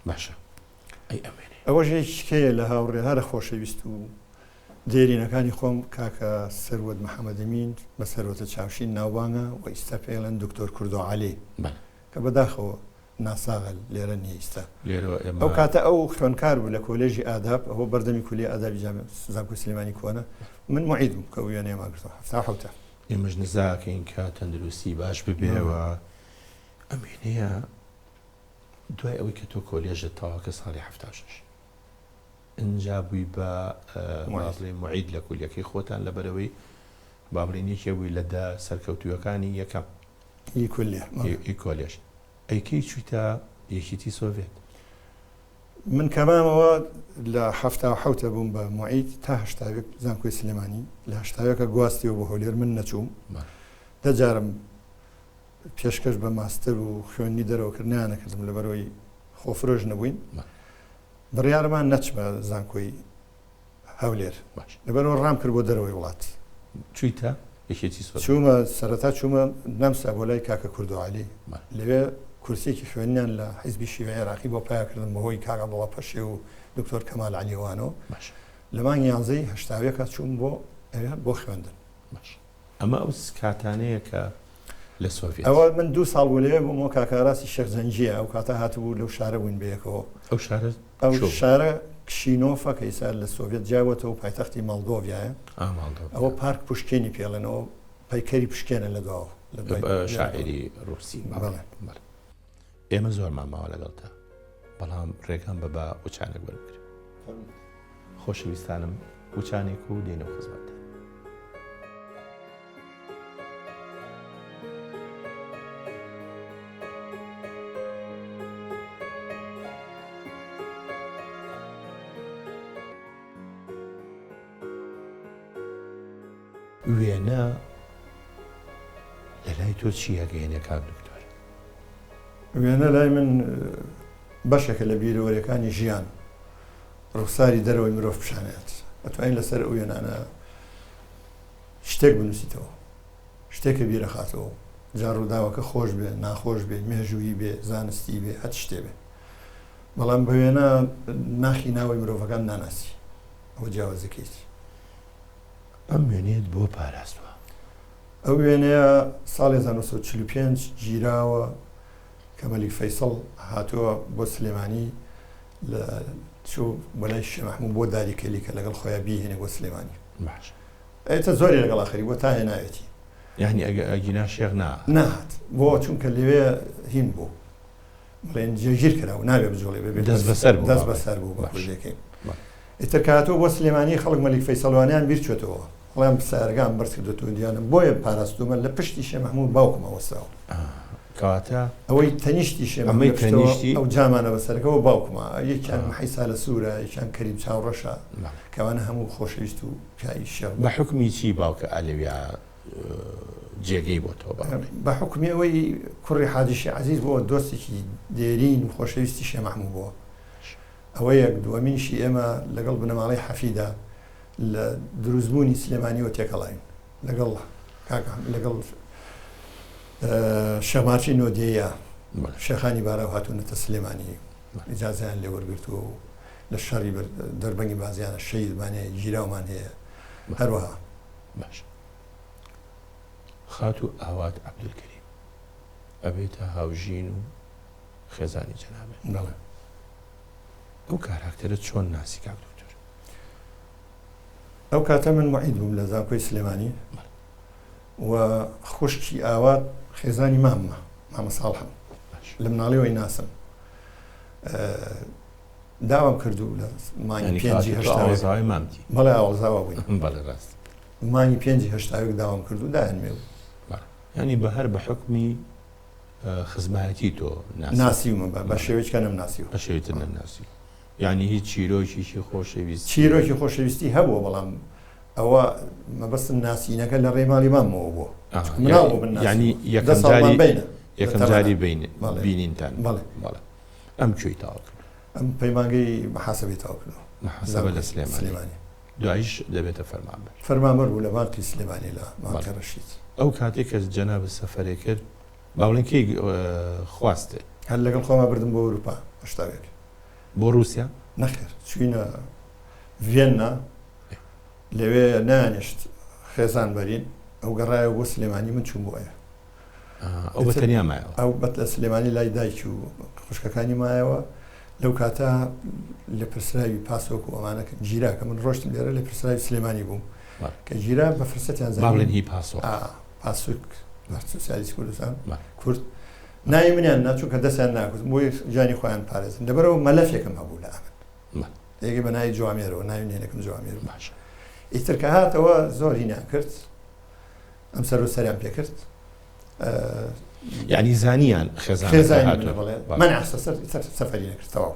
A: باشە ئەی ئەم وێنەیە؟
B: ئەوەش یەکێکەیە لە هاوڕێ هەرە خۆشەویست و دێرینەکانی خۆم کاکە سەروەت محەمەدەمین بە سەروەتە چاوشین ناوبانگە و ئیستا پێیڵێن دکتۆر کوردۆ عەلی کە بەداخەوە ناساغە لێرە نییە ئیستا.
A: لێرەوە ئێمە.
B: ئەو کاتە ئەو خوێندکار بوو لە کۆلێژی ئاداب، ئەوە بەردەمی کولیە ئادابی جامیعە زانکۆی سلێمانی کۆنە، من موعید بووم کە ئەو وێنەیەمان گرتەوە، 77.
A: ئێمەش نزا ئەکەین کە تەندروستی باش ببێ و ئەم وێنەیە دوای ئەوەی کە تۆ کۆلێژت تەواو کرد ساڵی 76 ئینجا بووی بە با بڵێین موعید لە کولیەکەی خۆتان لەبەرئەوەی با بڵێین یەکێ بووی لە دە سەرکەوتووەکانی یەکەم
B: ی کولیە
A: ی کۆلێژ. ئەی کەی چوویتە یەکیتی سۆڤێت؟
B: من کە مامەوە لە 77 بووم بە موعید تا 81 زانکۆی سلێمانی لە هەشتاوێکە گواستیەوە بۆ هەولێر من نەچووم دە جارم پێشکەش بە ماستەر و خوێندنی دەرەوە کرد نەیانەکردم لەبەرەوەی خۆفرۆش نەبووین بڕیارمان نەچمە زانکۆی هەولێر
A: باش.
B: لەبەرئەوە ڕام کرد بۆ دەرەوەی وڵات.
A: چوویتە یەکێتی سۆڤێت؟
B: چوومە سەرەتا چوومە نەمسا بۆ لای کاکە کوردۆ عەلی.
A: بەڵێ.
B: لەوێ کورسییەکی خوێندنیان لە حیزبی شیوعی عێراقی بۆ پەیا کردم بەهۆی کاک عەبدوڵا پەشێو و دکتۆر کەمال عەلیەوانەوە.
A: باشە.
B: لە مانگی یانزەی هەشتاویەکا چووم بۆ ئەوێ بۆ خوێندن.
A: باشە. ئەمە ئەو کاتانەیە کە لە سۆڤێت.
B: ئەوە من دوو ساڵ بوو لەوێ بووم، ئەوە کاکە ئاراسی شێخ جەنگییە، ئەو کاتە هاتبوو لەو شارە بووین بەیەکەوە.
A: ئەو شارە
B: ئەو
A: چۆ بوو؟
B: شارە کشینۆفە کە ئیستا لە سۆڤێت جیابووەتەوە و پایتەختی ماڵدۆڤیایە.
A: ئا ماڵدۆڤیا.
B: ئەوە پارک پوشکێنی پێڵێن، ئەوە پەیکەری پوشکێنە لە دواوە، لە دوای
A: شاعیری ڕووسی.
B: بەڵێ.
A: بەڵێ. ئێمە زۆرمان ماوە لەگەڵتا بەڵام ڕێگام بە با وچانێک وەربگرم. خۆشەویستانم وچانێک و دێنەوە خزمەتتان. وێنە لە لای تۆ چی ئەگەیەنێ کاک دکتۆر؟
B: وێنە لای من بەشێکە لە بیرەوەریەکانی ژیان، ڕوخساری دەرەوەی مرۆڤ پیشانەیەت، ئەتوانی لەسەر ئەو وێنانە شتێک بنووسیتەوە، شتێکە بیرەخاتەوە، جا ڕووداوەکە خۆش بێ، ناخۆش بێ، مێژوویی بێ، زانستی بێ، هەچ شتێ بێ. بەڵام بە وێنە ناخی ناوەی مرۆڤەکان ناناسی، ئەوە جیاوازیەکەیەتی.
A: ئەم وێنەیەت بۆ پاراستوە؟
B: ئەو وێنەیە ساڵی 1945 گیراوە کە مەلیک فەیسەڵ هاتووە بۆ سلێمانی لە چوو بۆ لای شێخ مەحموود بۆ داری کەلیکە لەگەڵ خۆیان بیهێنێ بۆ سلێمانی.
A: باش.
B: ئێتە زۆری لەگەڵ ئاخری بۆ تا هێناوێتی.
A: یانی ئەگە ئەگینا شێخ ناهات.
B: ناهات بۆ چونکە لەوێ هین بوو بڵێن جێگیر کرا و نابێ بجوڵێ بێ
A: دەست بەسەر بوو.
B: دەست بەسەر بوو بە کوردیەکەی. ئیتر کە هاتووە بۆ سلێمانی خەڵک مەلیک فەیسەڵوانیان بیر چۆتەوە هەڵیان سەیارەکان بەرز کردۆتەوە دیانم بۆیە پاراستوومە لە پشتی شێ مەحموود باوکمە وەستاوە.
A: کەواتە
B: ئەوەی تەنیشتی شێ
A: ئەمەی تەنیشتی
B: ئەو جامانە بەسەرەکەوە باوکمە یەکیان محەی سالە سوورە یەکیان کەریم چاوڕەشە کەوانە هەموو خۆشەویست و پیاوی شێخ
A: بە حوکمی چی باوکە ئالەویا جێگەی بۆتەوە
B: بە حوکمی ئەوەی کوڕی حاجی شێ عەزیز بووە دۆستێکی دێرین و خۆشەویستی شێ مەحموو بووە ئەوە یەک، دووەمینشی ئێمە لەگەڵ بنەماڵەی حەفیدە لە دروستبوونی سلێمانیەوە تێکەڵاوین لەگەڵ کاک لەگەڵ شێخ مارفی نۆدێیە شێخانی باراو هاتوونەتە سلێمانی ئیجازەیان لێ وەرگرتووە و لە شەڕی دەربەنگی بازیانە شەهیدمان هەیە گیراومان هەیە هەروەها
A: باش خاتوو ئاوات عەبدولکەریم ئەبێتە هاوژین و خێزانی جەنابت.
B: بەڵێ.
A: ئەو کاراکتەرە چۆن ناسی کاک دکتۆر؟
B: ئەو کاتە من موعید بووم لە زانکۆی سلێمانی و خوشکی ئاوات خێزانی ماممە مامە ساڵحم لە مناڵیەوەی ناسم داوام کردو لە مانگی پێنجی هەشتا بەڵێ ئاوەزاوە بووین
A: بەڵێ ڕاست
B: مانگی پێنجی هەشتاوێک داوام کردو دایان مێ
A: ینی بە هەر بە حکمی خزمایەتی تۆ
B: ناسی؟ ناسیومە بە بە شێوەیەکی کە نەمناسیوە.
A: بە شێوەی تر نەمناسیوە. یانی هیچ چیرۆکێکی خۆشەویستی؟
B: چیرۆکی خۆشەویستی هەبووە بەڵام ئەوە مەبەستم ناسینەکە لە ڕێی ماڵی ماممەوە بووە. چونکە مناڵ بووم من
A: یانی
B: ناسیومە.
A: یەکەم
B: دە ساڵمان
A: جاری
B: بەینە لە
A: یەکەم
B: تەمەنا.
A: جاری بین
B: بەڵێ.
A: بینینتان.
B: بەڵێ.
A: بەڵێ. ئەم کوێی تەواو کردووە؟
B: ئەم پەیمانگەی محاسەبەی تەواو کردووە.
A: محاسەبە لە
B: زانکۆی
A: سلێمانی.
B: سلێمانی.
A: دوایش دەبێتە فەرمانبەر.
B: فەرمانبەر بوو لە بانقی سلێمانی لە بانقی
A: بەڵێ.
B: ڕەشید.
A: ئەو کاتەی کە جەنابت سەفەرێ کرد با بڵێین کەی خواستێ؟
B: هەر لەگەڵ خۆما بردم بۆ ئەوروپا هەشتاوێک.
A: بۆ ڕووسیا؟
B: نەخێر چووینە ڤیەننا لەوێ نەیانێشت خێزان بەرین ئەو گەڕایەوە بۆ سلێمانی من چووم بۆ ئەوێ.
A: ئەو بە تەنیا مایەوە؟
B: ئەو بە لە سلێمانی لای دایکی و خوشکەکانی مایەوە لەو کاتە لێپرسراوی پاسۆک و ئەمانە گیرا کە من ڕۆشتم لێرە لێپرسراوی سلێمانی بووم کە گیرا بە فرسەتیان
A: زانی با بڵێن هی پاسۆک.
B: پاسوک سوسیالیست کوردستان کورد ناوی منیان نا چونکە دەستیان ناکوت بۆی گیانی خۆیان پارێزن لەبەرەوە مەلەفێکم هەبوو لە ئەمن یەکێ بە ناوی جوامێرەوە ناوی نێنەکەم جوامێر
A: باشە
B: ئیتر کە هاتەوە زۆر هینیان کرد ئەم سەر و سەریان پێکرد
A: یعنی زانیان
B: خێزانی بڵێ من سەر سەفەری نەکرد تەواو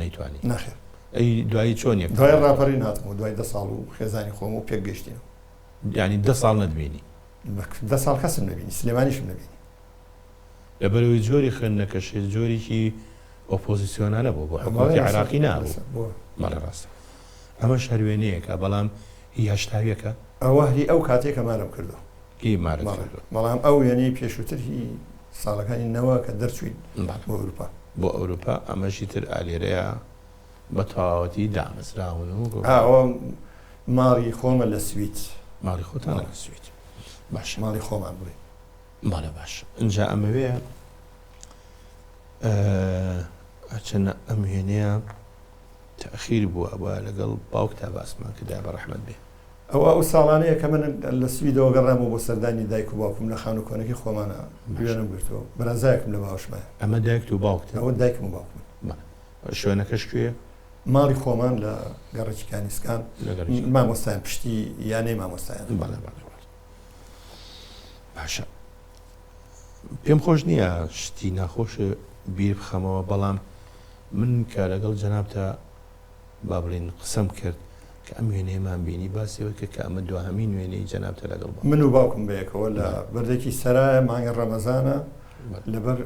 A: نەیتوانی
B: ناخێر
A: ئەی دوایی چۆن یەک
B: دوای ڕاپەڕین هاتمەوە دوای دە ساڵ و خێزانی خۆم و پێک گەیشتینەوە
A: یانی دە ساڵ نەتبینی؟
B: دە ساڵ کەسم نەبینی، سلێمانیشم نەبینی.
A: لەبەرئەوەی جۆری خوێندنەکەشت جۆرێکی ئۆپۆزیسیۆنانە بوو بۆ حکومەتی عێراقی نابوو. بەڵێ ڕاستە. ئەمەش هەر وێنەیەکە بەڵام هی هەشتاویەکە؟
B: ئەوە هی ئەو کاتەیە کە مارەم کردووە.
A: هی مارت کردووە.
B: بەڵام ئەو وێنەی پێشووتر هی ساڵەکانی نەوە کە دەرچووین بۆ ئەوروپا.
A: بۆ ئەوروپا ئەمەشی تر ئالێرەیە بە تەواوەتی دامەزراون و.
B: ئەوە ماڵی خۆمە لە سوید.
A: ماڵی خۆتانە لە سوید. باشە.
B: ماڵی خۆمان بڵێ.
A: بەڵێ باش. ئینجا ئەمەوێ ئەچەنە ئەم وێنەیە تەئخیر بووە ئەبوایە لەگەڵ باوکتا باسمان کردایە بە ڕەحمەت بێ.
B: ئەوە ئەو ساڵانەیە کە من لە سویدەوە گەڕامەوە بۆ سەردانی دایک و باوکم لە خانوو کۆنەکەی خۆمانە وێنەم گرتووە برازایەکم لە باوەشمایە.
A: ئەمە دایکت و باوکتن؟
B: ئەوە دایکم و باوکمن.
A: بەڵێ. شوێنەکەش کوێیە؟
B: ماڵی خۆمان لە گەڕەکی کانیسکان
A: لە گەڕەکی
B: مامۆستایان پشتی یانەی مامۆستایان.
A: بەڵێ بەڵێ بەڵێ. باشە پێم خۆش نییە شتی ناخۆش بیر بخەمەوە بەڵام من کە لەگەڵ جەنابتا با بڵێین قسەم کرد کە ئەم وێنەیەمان بینی باسی ئەوەی کرد کە ئەمە دواهەمین وێنەی جەنابتە لەگەڵ باوکت.
B: من و باوکم بەیەکەوە لە بەردێکی سەرایە مانگی ڕەمەزانە لەبەر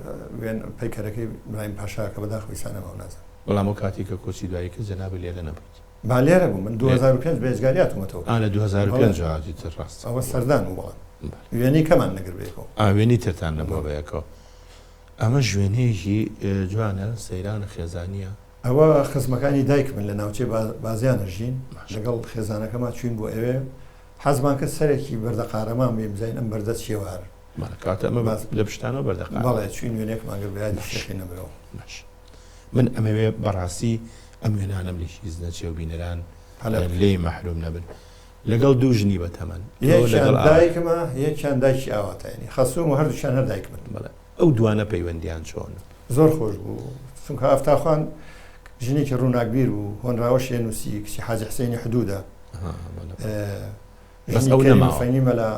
B: وێن پەیکەرەکەی برایم پاشا کە بەداخەوە ئیستا نەماوە نازانم.
A: بەڵام ئەو کاتەی کە کۆچی دوایی کرد جەنابت لێرە نەبوویت.
B: با لێرە بووم من 2005 بە ئێجگاری هاتوومەتەوە.
A: ئا لە 2005 ەوە هاتوویتە ڕاستە.
B: ئەوە سەردان بوو بەڵام وێنەی کەمان نەگرت بەیەکەوە.
A: ئا وێنەی ترتان نەبووە بەیەکەوە. ئەمەش وێنەیەکی جوانە سەیرانە خێزانییە.
B: ئەوە خزمەکانی دایکمن لە ناوچەی بازیان ئەژین، لەگەڵ خێزانەکەما چووین بۆ ئەوێ، حەزمان کرد سەرێکی بەردە قارەمان بێین بزانین ئەم بەردە چییە و هەر.
A: بەڵێ کەواتە ئەمە لە پشتانەوە بەردە قارەمان.
B: بەڵێ چووین وێنەیەکمان گرت بە یادی شێخی نەمرەوە.
A: باش من ئەمەوێ بەڕاستی ئەم وێنانەم لە هیچ نەچێ و بینەران لێی مەحروم نەبن. لەگەڵ دوو ژنی بەتەمەن.
B: یەکیان دایکمە یەکیان دایکی ئاواتە یانی خەسووم و هەردووکیان هەر دایکمن.
A: بەڵێ ئەو دوانە پەیوەندیان چۆنە؟
B: زۆر خۆش بوو چونکە ئافتاخان ژنێکی ڕووناکبیر بوو هۆنراوەشی نووسی کچی حاجی حسێنی حدودە
A: بەس ئەو نەماوە
B: فەنی مەلا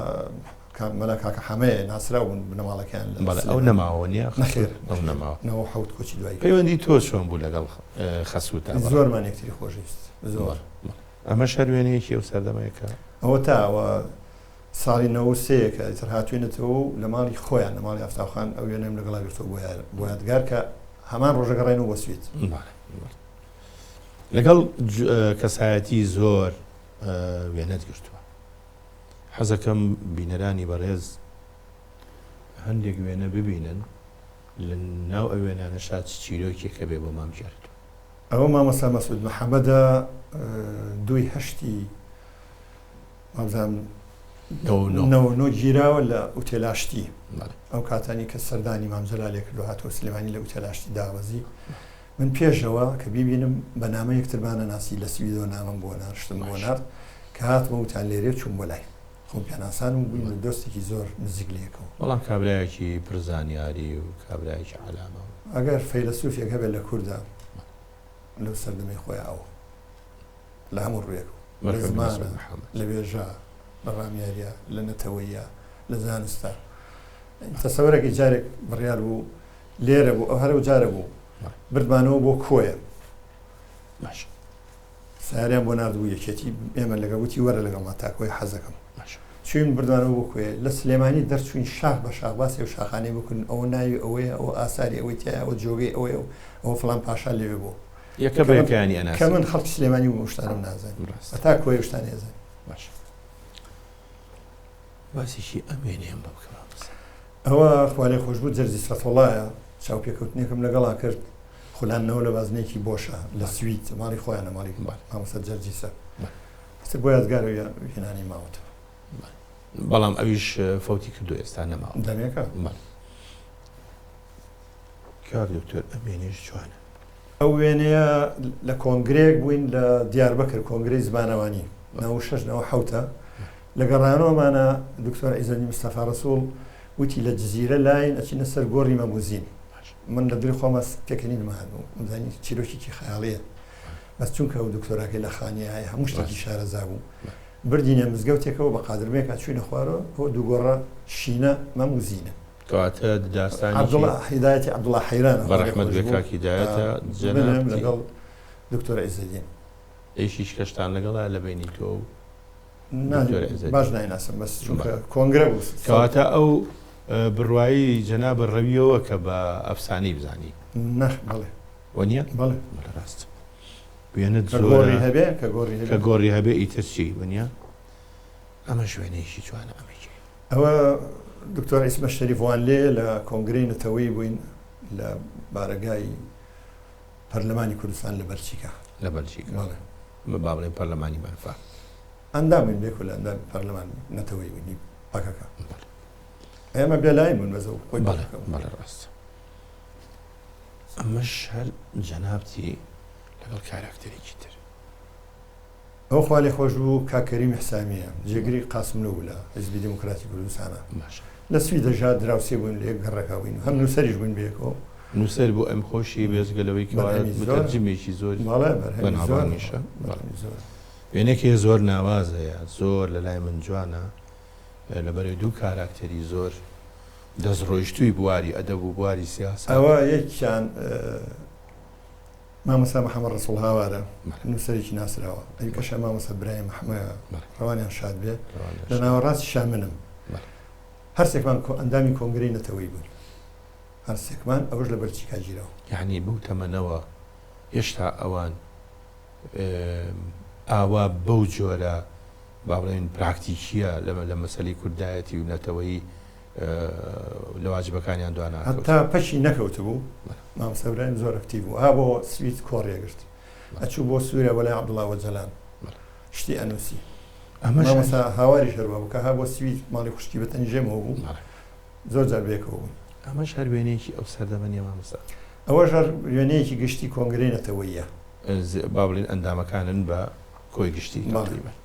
B: مەلا کاکە حەمەیە ناسراو بوون بنەماڵەکەیان
A: لە بەڵێ ئەو نەماوە نییە
B: نەخێر
A: ئەو نەماوە
B: 97 کۆچی دوایی
A: پەیوەندی تۆ چۆن بوو لەگەڵ خەسووتا
B: زۆرمان یەکتری خۆشویست زۆر
A: ئەمەش هەر وێنەیەکی ئەو سەردەمەیە کە
B: ئەوە تا ئەوە ساڵی 93 کە ئیتر هاتوینەتەوە و لە ماڵی خۆیان لە ماڵی ئافتاوخان ئەو وێنەم لەگەڵا گرتووە بۆ بۆ یادگار کە هەمان ڕۆژە گەڕێنەوە بۆ سوید.
A: لەگەڵ کەسایەتی زۆر وێنەت گرتووە حەزەکەم بینەرانی بەڕێز هەندێک وێنە ببینن لە ناو ئەو وێنانەشا چ چیرۆکێک هەبێ بۆمان بگێڕیتەوە.
B: ئەوە مامۆستا مەسعود محەمەدە دووی هەشتی وابزانم 99 گیراوە لە ئوتێلاشتی ئەو کاتانی کە سەردانی مام جەلالێ کردو هاتەوە سلێمانی لە ئوتێلاشتی داوەزی من پێشەوە کە بیبینم بە نامە یەکترمانە ناسی لە سویدەوە نامەم بۆ نارد شتم بۆ نارد کە هاتمەوە وتیان لێرەیە چووم بۆ لای خۆم پێناسان و بووین بە دۆستێکی زۆر نزیک لە یەکەوە.
A: بەڵام کابرایەکی پڕ زانیاری و کابرایەکی عەلامە و.
B: ئەگەر فەیلەسوفێک هەبێت لە کوردا لەو سەردەمەی خۆیا ئەوە. لە هەموو ڕوویەکەوە، لە زمانە، لە وێژە، لە ڕامیارییە، لە نەتەوەییە، لە زانستە. تەسەوەرەکەی جارێک بڕیار بوو لێرە بوو، ئەو هەر ئەو جارە بوو، بردمانەوە بۆ کۆیە.
A: باش.
B: سەیارەیان بۆ ناردبوو یەکێتی، ئێمە لەگەڵ وتی وەرە لەگەڵمان تا کۆیە حەزەکەم. چووین بردمانەوە بۆ کۆیە. لە سلێمانی دەرچووین شاخ بە شاخ باسی ئەو شاخانەی بۆ کردن، ئەوە ناوی ئەوەیە، ئەوە ئاساری ئەوەی تیایە، ئەوە جۆگەی ئەوەیە و ئەوە فڵان پاشا لەوێ بووە.
A: یەکە بە یەکەیانی ئەناسی.
B: کە من خەڵکی سلێمانی بووم ئەو شتانەم نازانی.
A: ڕاستە.
B: هەتا کۆیە ئەو شتانەی ئەزانی.
A: باشە باسێکی ئەم وێنەیەم بۆ بکە مامۆستا.
B: ئەوە خوا لێ خۆشبوو جەرجی سەتوڵایە چاوپێکەوتنێکم لەگەڵا کرد خولاندنەوە لە بازنەیەکی بۆشە لە سوید ماڵی خۆیانە ماڵی مامۆستا جەرجیسە ئیتر بۆ یادگار هێنانی ماوەتەوە.
A: بەڵام ئەویش فەوتی کردو ئێستا نەماوە.
B: دەمێکە.
A: بەڵێ. کاک دکتۆر ئەم وێنەیەش جوانە.
B: ئەو وێنەیە لە کۆنگرەیەک بووین لە دیاربەکر، کۆنگرەی زمانەوانی، 96، 97 ە. لە گەڕانەوەمانا دکتۆر عیزەدین مستەفا ڕەسووڵ وتی لە جزیرە لاین ئەچینە سەر گۆڕی مەموزین. من لە دڵی خۆما پێکەنینم هات بوو، ئەمزانی چیرۆکێکی خەیاڵییە. بەس چونکە ئەو دکتۆراکەی لە خانیایە هەموو شتێکی شارەزا بوو. بردینە مزگەوتێکەوە بە قادرمەیەکا چووینە خوارەوە، ئەوە دوو گۆڕە شینە مەم و زینە.
A: کەواتە داستانێکی
B: عەبدوڵا هیدایەتی عەبدوڵا حەیرانە
A: بە ڕەحمەت بێ کاک هیدایەتە جەنابتی.
B: لەگەڵ دکتۆر عیزەدین.
A: ئەیشیش کەشتان لەگەڵە لە بەینی تۆ و دکتۆر عیزەدین؟
B: باش نایناسم بەس چونکە کۆنگرە بوو.
A: کەواتە ئەو بڕوایی جەنابت ڕەویەوە کە بە ئەفسانەی بزانی؟
B: نەخ بەڵێ.
A: وەنیە؟
B: بەڵێ.
A: بەڵێ ڕاست. وێنەت
B: کە گۆڕی هەبێ کە گۆڕی هەبێ
A: کە گۆڕی هەبێ ئیتر چی وەنیە؟ ئەمەش وێنەیەکی جوانە ئەمەی کێیە؟
B: ئەوە دکتۆر عیسمەت شەریف وانلێ لە کۆنگرەی نەتەوەیی بووین لە بارەگای پەرلەمانی کوردستان لە بەلجیکا.
A: لە بەلجیکا.
B: بەڵێ.
A: با بڵێین پەرلەمانی مەنفا.
B: ئەندام بووین بێکۆ لە ئەندامی پەرلەمان نەتەوەیی بووین پەکەکە.
A: بەڵێ.
B: ئێمە بێلایەن بووین بەس ئەو خۆی
A: بەڵێ
B: پەکەکە بوو.
A: بەڵێ ڕاستە. ئەمەش هەر جەنابتی لەگەڵ کاراکتەرێکی تر.
B: ئەو خوالێخۆشبوو کاک کەریمی حسامییە، جێگری قاسملوو بوو لە حیزبی دێموکراتی کوردستانا.
A: باشە.
B: لە سویدەشا دراوسێ بووین، لە یەک گەڕەکا بووین و هەم نووسەریش بووین بەیەکەوە.
A: نووسەر بوو، ئەم خۆشی بێجگە لەوەی کەوا
B: بەرهەمی زۆرە.
A: متەرجمێکی زۆری
B: بەڵێ، بەرهەمی زۆرە.
A: بەناوبانگیشە. بەڵێ.
B: بەرهەمی زۆرە.
A: وێنەیەکی زۆر ناوازەیە، زۆر لە لای من جوانە، لەبەرئەوەی دوو کاراکتەری زۆر دەستڕۆیشتووی بواری ئەدەب و بواری سیاسەت.
B: ئەوە یەکیان مامۆستا محەمەد ڕەسوڵ هاوارە، نووسەرێکی ناسراوە، ئەویکەشیان مامۆستا برایم حەمەیە، ڕەوانیان شاد بێ، لە ناوەڕاستیشا منم. هەرسێکمان ئەندامی کۆنگرەی نەتەوەیی بووین، هەرسێکمان، ئەوەش لە بەلچیکا گیراوە.
A: یەعنی بەو تەمەنەوە هێشتا ئەوان ئاوا بەو جۆرە با بڵێین پراکتیکییە لە مەسەلەی کوردایەتی و نەتەوەیی لە واجبەکانیان دوا ناکەوتن.
B: هەتا پەکی نەکەوتبوو مامۆستا برایم زۆر ئەکتیڤ بوو ها بۆ سوید کۆڕی ئەگرت ئەچوو بۆ سووریا بۆ لای عەبدوڵا ئۆجەلان شتی ئەنووسی مامۆستا هاواریش هەر وابوو کە ها بۆ سوید ماڵی خوشکی بە تەنیژێمەوە بوو زۆر جار بەیەکەوە بووین.
A: ئەمەش هەر وێنەیەکی ئەو سەردەمە نییە مامۆستا؟
B: ئەوەش هەر وێنەیەکی گشتی کۆنگرەی نەتەوەییە.
A: با بڵێین ئەندامەکانن بە کۆی گشتی تەقریبەن.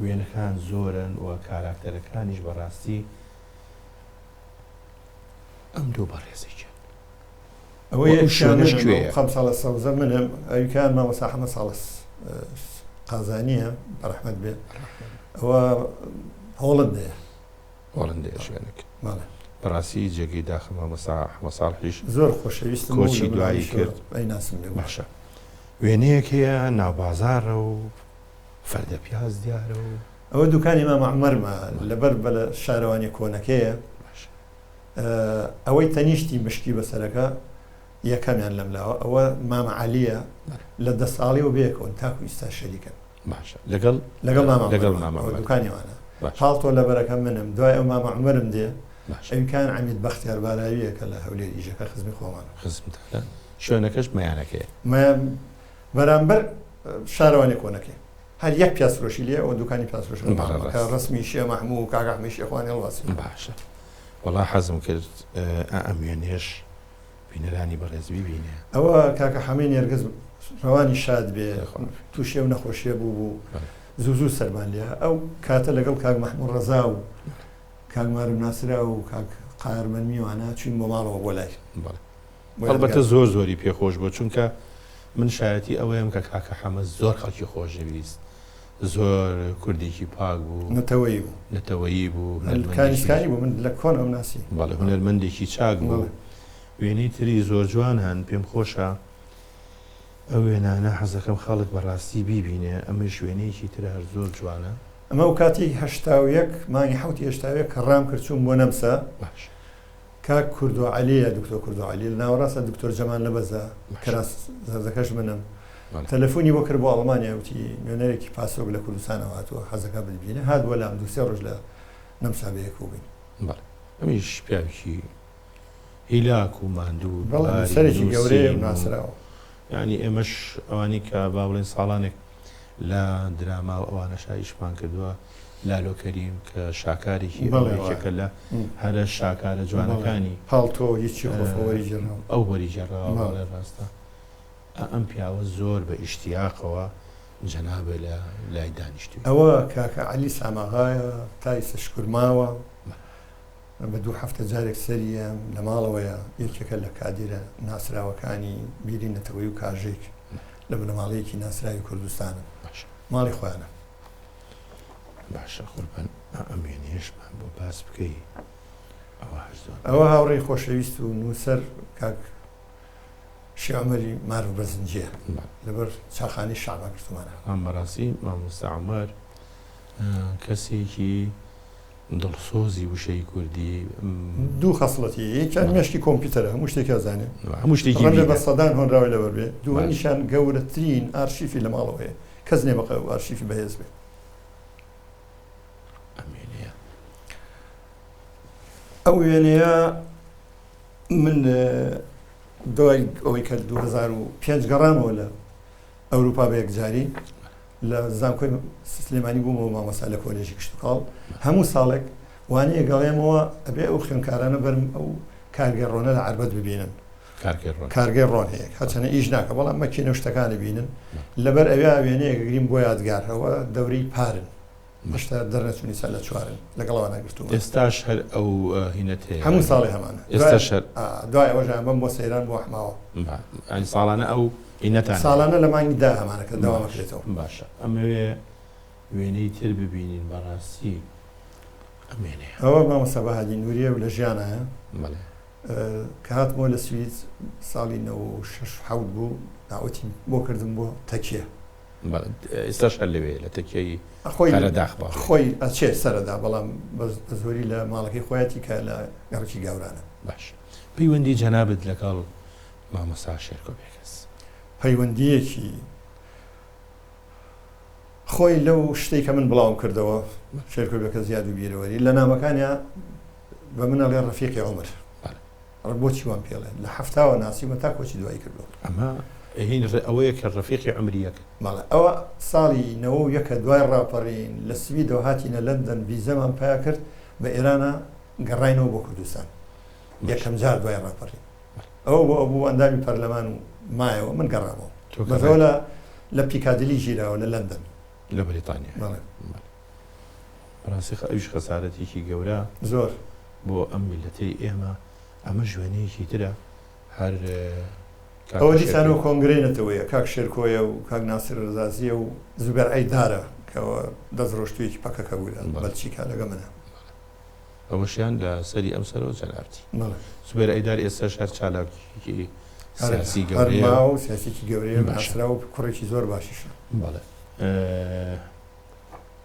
A: وێنەکان زۆرن و کاراکتەرەکانیش بەڕاستی ئەم دوو بەڕێزێکیان.
B: ئەوە
A: ئەو شوێنەش کوێیە؟
B: خەم ساڵە سەوزە منم ئەویکان مامۆستا حەمە ساڵە قازانیە بەڕەحمەت بێ ئەوە هۆڵندەیە.
A: هۆڵندەیە شوێنەکە.
B: بەڵێ.
A: بەڕاستی جێگەی داخە مامۆستا حەمە ساڵحیش
B: زۆر خۆشەویستم و
A: کۆچی
B: لە
A: دوایی
B: مناڵیشەوە
A: کرد.
B: ئەیناسم لێ بوو.
A: باشە وێنەیەک هەیە ناوبازاڕە و فەردە پیاز دیارە و.
B: ئەوە دوکانی مامە عومەرمە لەبەر بەلە شارەوانیە کۆنەکەیە ئەوەی تەنیشتی مشکی بەسەرەکە یەکەمیان لەم لاوە ئەوە مامە عەلیە لە دە ساڵیەوە بەیەکەوەن تاکو ئیستا شەریکن.
A: باشە لەگەڵ
B: لەگەڵ مامە
A: لەگەڵ
B: عومەرمە
A: مامە
B: ئەوە
A: عومەر
B: دوکانی ئەوانە
A: باشە.
B: پاڵتۆ لەبەرەکە منم دوای ئەو مامە عومەرم دێ
A: باشە.
B: ئەویکان عەمید بەختیار باراویە کە لە هەولێر ئیشەکە خزمی خۆمانە.
A: خزمتانە شوێنەکەش مەیانەکەیە.
B: مەیان بەرامبەر شارەوانی کۆنەکەی هەر یەک پیاز فرۆشی لێ ئەوە دوکانی پیاز فرۆشەکە
A: بەڵێ
B: ماڵە کە
A: ڕاست.
B: ڕەسمی شێ مەحموو و کاک ئەحمەی شێخوانی هەڵواسی.
A: باشە وەڵا حەزم کرد ئا ئەم وێنەیەش بینەرانی بەڕێز بیبینێ.
B: ئەوە کاکە حەمەی نێرگز ڕەوانی شاد بێ
A: خوا.
B: تووشی ئەو نەخۆشیە بوو بوو
A: بەڵێ.
B: زوو زوو سەرمان لێ ئەو کاتە لەگەڵ کاک مەحموو ڕەزا و کاک مارم ناسرا و کاک قاهر مەنمی وانە چووین بۆ ماڵەوە بۆ لای.
A: بەڵێ. هەڵبەتە زۆر زۆری پێ خۆش بووە چونکە من شایەتی ئەوەیەم کە کاکە حەمە زۆر خەڵکی خۆشەویست زۆر کوردێکی پاک بوو
B: نەتەوەیی بوو
A: نەتەوەیی بوو هونەرمەندێکی
B: کانیسکانی بوو من لە کۆنەوە ناسی
A: بەڵێ هونەرمەندێکی چاک بوو وێنەی تری زۆر جوان هەن پێم خۆشە ئەو وێنانە حەزەکەم خەڵک بەڕاستی بیبینێ ئەمەیش وێنەیەکی ترە هەر زۆر جوانە.
B: ئەمە ئەو کاتەی 81 مانگی حەوتی 81 کە ڕام کرد چووم بۆ نەمسا
A: باش.
B: کاک کوردۆ عەلیە، دکتۆر کوردۆ عەلی، لە ناوەڕاستە دکتۆر جەمال نەبەزە، کەراس زەردەکەش منم، تەلەفونی بۆ کرد بۆ ئەڵمانیا وتی نوێنەرێکی پاسۆک لە کوردستانەوە هاتووە حەزەکا بتبینێ، هات بۆ لام دوو سێ ڕۆژ لە نەمسا بەیەکەوە بووین.
A: بەڵێ ئەمیش پیاوێکی هیلاک و ماندوو
B: بەڵێ
A: باری
B: نووسەرێکی گەورەیە و
A: نووسین و
B: ناسراوە.
A: یانی ئێمەش ئەوانەی کە با بڵێین ساڵانێک لە دراما و ئەوانەشا ئیشمان کردووە، لالۆ کەریم کە شاکارێکی ئەو
B: بەڵێ
A: یەکێکە
B: وایە.
A: لە هەرە شاکارە
B: بەڵێ
A: جوانەکانی
B: پاڵتۆ هیچی خۆفە وەریگێڕاوە.
A: ئەو وەریگێڕاوە
B: بەڵێ.
A: بەڵێ ڕاستە. ئا ئەم پیاوە زۆر بە ئیشتیاقەوە جەنابێ لە لای دانیشتووی.
B: ئەوە کاکە عەلی ساماغایە تا ئیستا شکور ماوە. بە دوو هەفتە جارێک سەریە لە ماڵەوەیە، یەکێکە لە کادیرە ناسراوەکانی بیری نەتەوەیی و کاژێک لە بنەماڵەیەکی ناسراوی کوردستانن، ماڵی خۆیانە.
A: باشە قوربان ئەم وێنەیەشمان بۆ باس بکەی ئەوە هەر زۆر.
B: ئەوە هاوڕێی خۆشەویست و نووسەر کاک شێ عومەری مارف بەرزنجییە لەبەر چاخانەی شەعبا گرتوومانە.
A: بەڕاستی مامۆستا عومەر کەسێکی دڵسۆزی وشەی کوردی.
B: دوو خەسڵەتی هەیە، یەکیان مێشکی کۆمپیوتەرە، هەموو شتێکی ئەزانێ،
A: هەموو شتێکی
B: ڕەنگە
A: بیرە.
B: بە سەدان هۆنراوەی لەبەر بێ،
A: باش.
B: دووەمیشیان گەورەترین ئارشیفی لە ماڵەوە هەیە، کەس نییە بەقەد ئەو ئارشیفی بەهێز بێ.
A: ئەم وێنەیە.
B: ئەو وێنەیە من دوای ئەوەی کە 2005 گەڕامەوە لە ئەوروپا بە یەکجاری، لە زانکۆی سلێمانی بوومەوە مامۆستا لە کۆلێژی کشتوکاڵ، هەموو ساڵێک وانەیەک ئەڵێمەوە ئەبێ ئەو خوێندکارانە بەرم ئەو کارگێڕۆنە لە عەربەت ببینن. کارگەی ڕۆن هەیە هەرچەنە ئیش ناکە بەڵام مەکینە و شتەکانی بینن لەبەر ئەوێ وێنەیەک گریم بۆ یادگار ئەوە دەورەی پارن هێشتا دەرنەچوونی سا لە چوارن لەگەڵ ئەوانە گرتوومە.
A: ئێستاش هەر ئەو هینەت هەیە؟
B: هەموو ساڵێ هەمانە.
A: ئێستاش هەر؟
B: دوای ئەوەش ئەمبەم بۆ سەیران بۆ ئەحماوە.
A: یانی ساڵانە ئەو هینەتان هەیە؟
B: ساڵانە لە مانگی دا هەمانە کە دەوام ئەکرێتەوە.
A: باشە ئەمەوێ وێنەی تر ببینین بەڕاستی ئەم وێنەیە.
B: ئەوە مامۆستا بەهادین نوریە و لە ژیانایە.
A: بەڵێ.
B: کە هاتمەوە لە سوید ساڵی 96 حەوت بوو داوەتی بۆ کردم بۆ تەکیە.
A: بەڵێ ئێستاش هەر لەوێیە لە تەکیەی
B: خۆی
A: قەرەداخ با بڵێین.
B: خۆی ئەچێ سەرەدا بەڵام بە زۆری لە ماڵەکەی خۆیەتی کە لە گەڕەکی گاورانە.
A: باش پەیوەندی جەنابت لەگەڵ مامۆستا شێرکۆ بێکەس؟
B: پەیوەندییەکی خۆی لەو شتەی کە من بڵاوم کردەوە شێرکۆ بێکەس یاد و بیرەوەری لە نامەکانیا بە من ئەڵێ ڕەفیقی عومر. ئەڵێ بۆچی وام پێڵێ لە حەفتاوە ناسیومە تا کۆچی دوایی کردووە.
A: ئەمە هین ئەوەیە کە ڕەفیقی عومری یەکن.
B: بەڵێ ئەوە ساڵی نەوە و یەکە دوای ڕاپەڕین لە سویدەوە هاتینە لەندەن ڤیزەمان پیا کرد بە ئێرانا گەڕاینەوە بۆ کوردستان یەکەم جار دوای ڕاپەڕین ئەوە بۆ ئەو بوو ئەندامی پەرلەمان و مایەوە من گەڕامەوە بەس ئەوە لە لە پیکادلی گیراوە لە لەندەن.
A: لە بەریتانیا.
B: بەڵێ.
A: بەڕاستی ئەویش خەسارەتێکی گەورە
B: زۆر
A: بۆ ئەم میللەتەی ئێمە، ئەمەش وێنەیەکی ترە هەر کاکە
B: ئەوە دیسانەوە
A: شێرکۆی.
B: کۆنگرەی نەتەوەیە، کاک شێرکۆیە و کاک ناسر رەزازییە و زوبێر ئەیدارە کە دەست ڕۆشتوویەکی پەکەکە بوو لە
A: بەڵێ.
B: بەلچیکا لەگەڵ منە.
A: بەڵێ ئەوەشیان لە سەری ئەم سەرەوە جەنابتی.
B: بەڵێ.
A: زوبێر ئەیدار ئێستاش هەر چالاکیی
B: هەر
A: سیاسی
B: هەر
A: گەورەیە.
B: ماوە و سیاسیی گەورەیە و
A: باشە.
B: ناسراو و کوڕێکی زۆر باشیشە.
A: بەڵێ.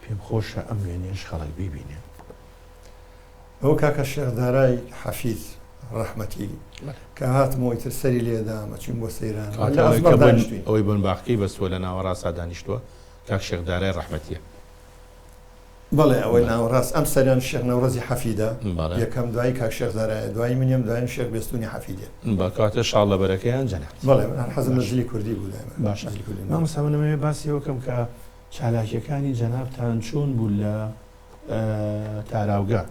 A: پێم خۆشە ئەم وێنەیەش خەڵک بیبینێ.
B: ئەوە کاکە شێخ دارای حەفید ڕەحمەتی کە هاتمەوە ئیتر سەری لێدام ئەچوین بۆ سەیران لە ئەزمەڕ دانیشتوین.
A: ئەوەی بۆنباخەکەی بەستووە لە ناوەڕاستا دانیشتووە کاک شێخ دارای ڕەحمەتیە.
B: بەڵێ ئەوەی ناوەڕاست ئەم سەریان شێخ نەوڕەزی حەفیدە یەکەم دوایی کاک شێخ دارایە دوایی منیم دوایین شێخ بێستونی حەفیدە.
A: بە کەواتە شاڵ لەبەرەکەیان جەنابت.
B: بەڵێ من هەر حەزم لە جلی کوردی بوو دایمە.
A: باشە مامۆستا من ئەمەوێ باسی ئەوە کەم کە چالاکیەکانی جەنابتان چۆن بوو لە تاراوگە؟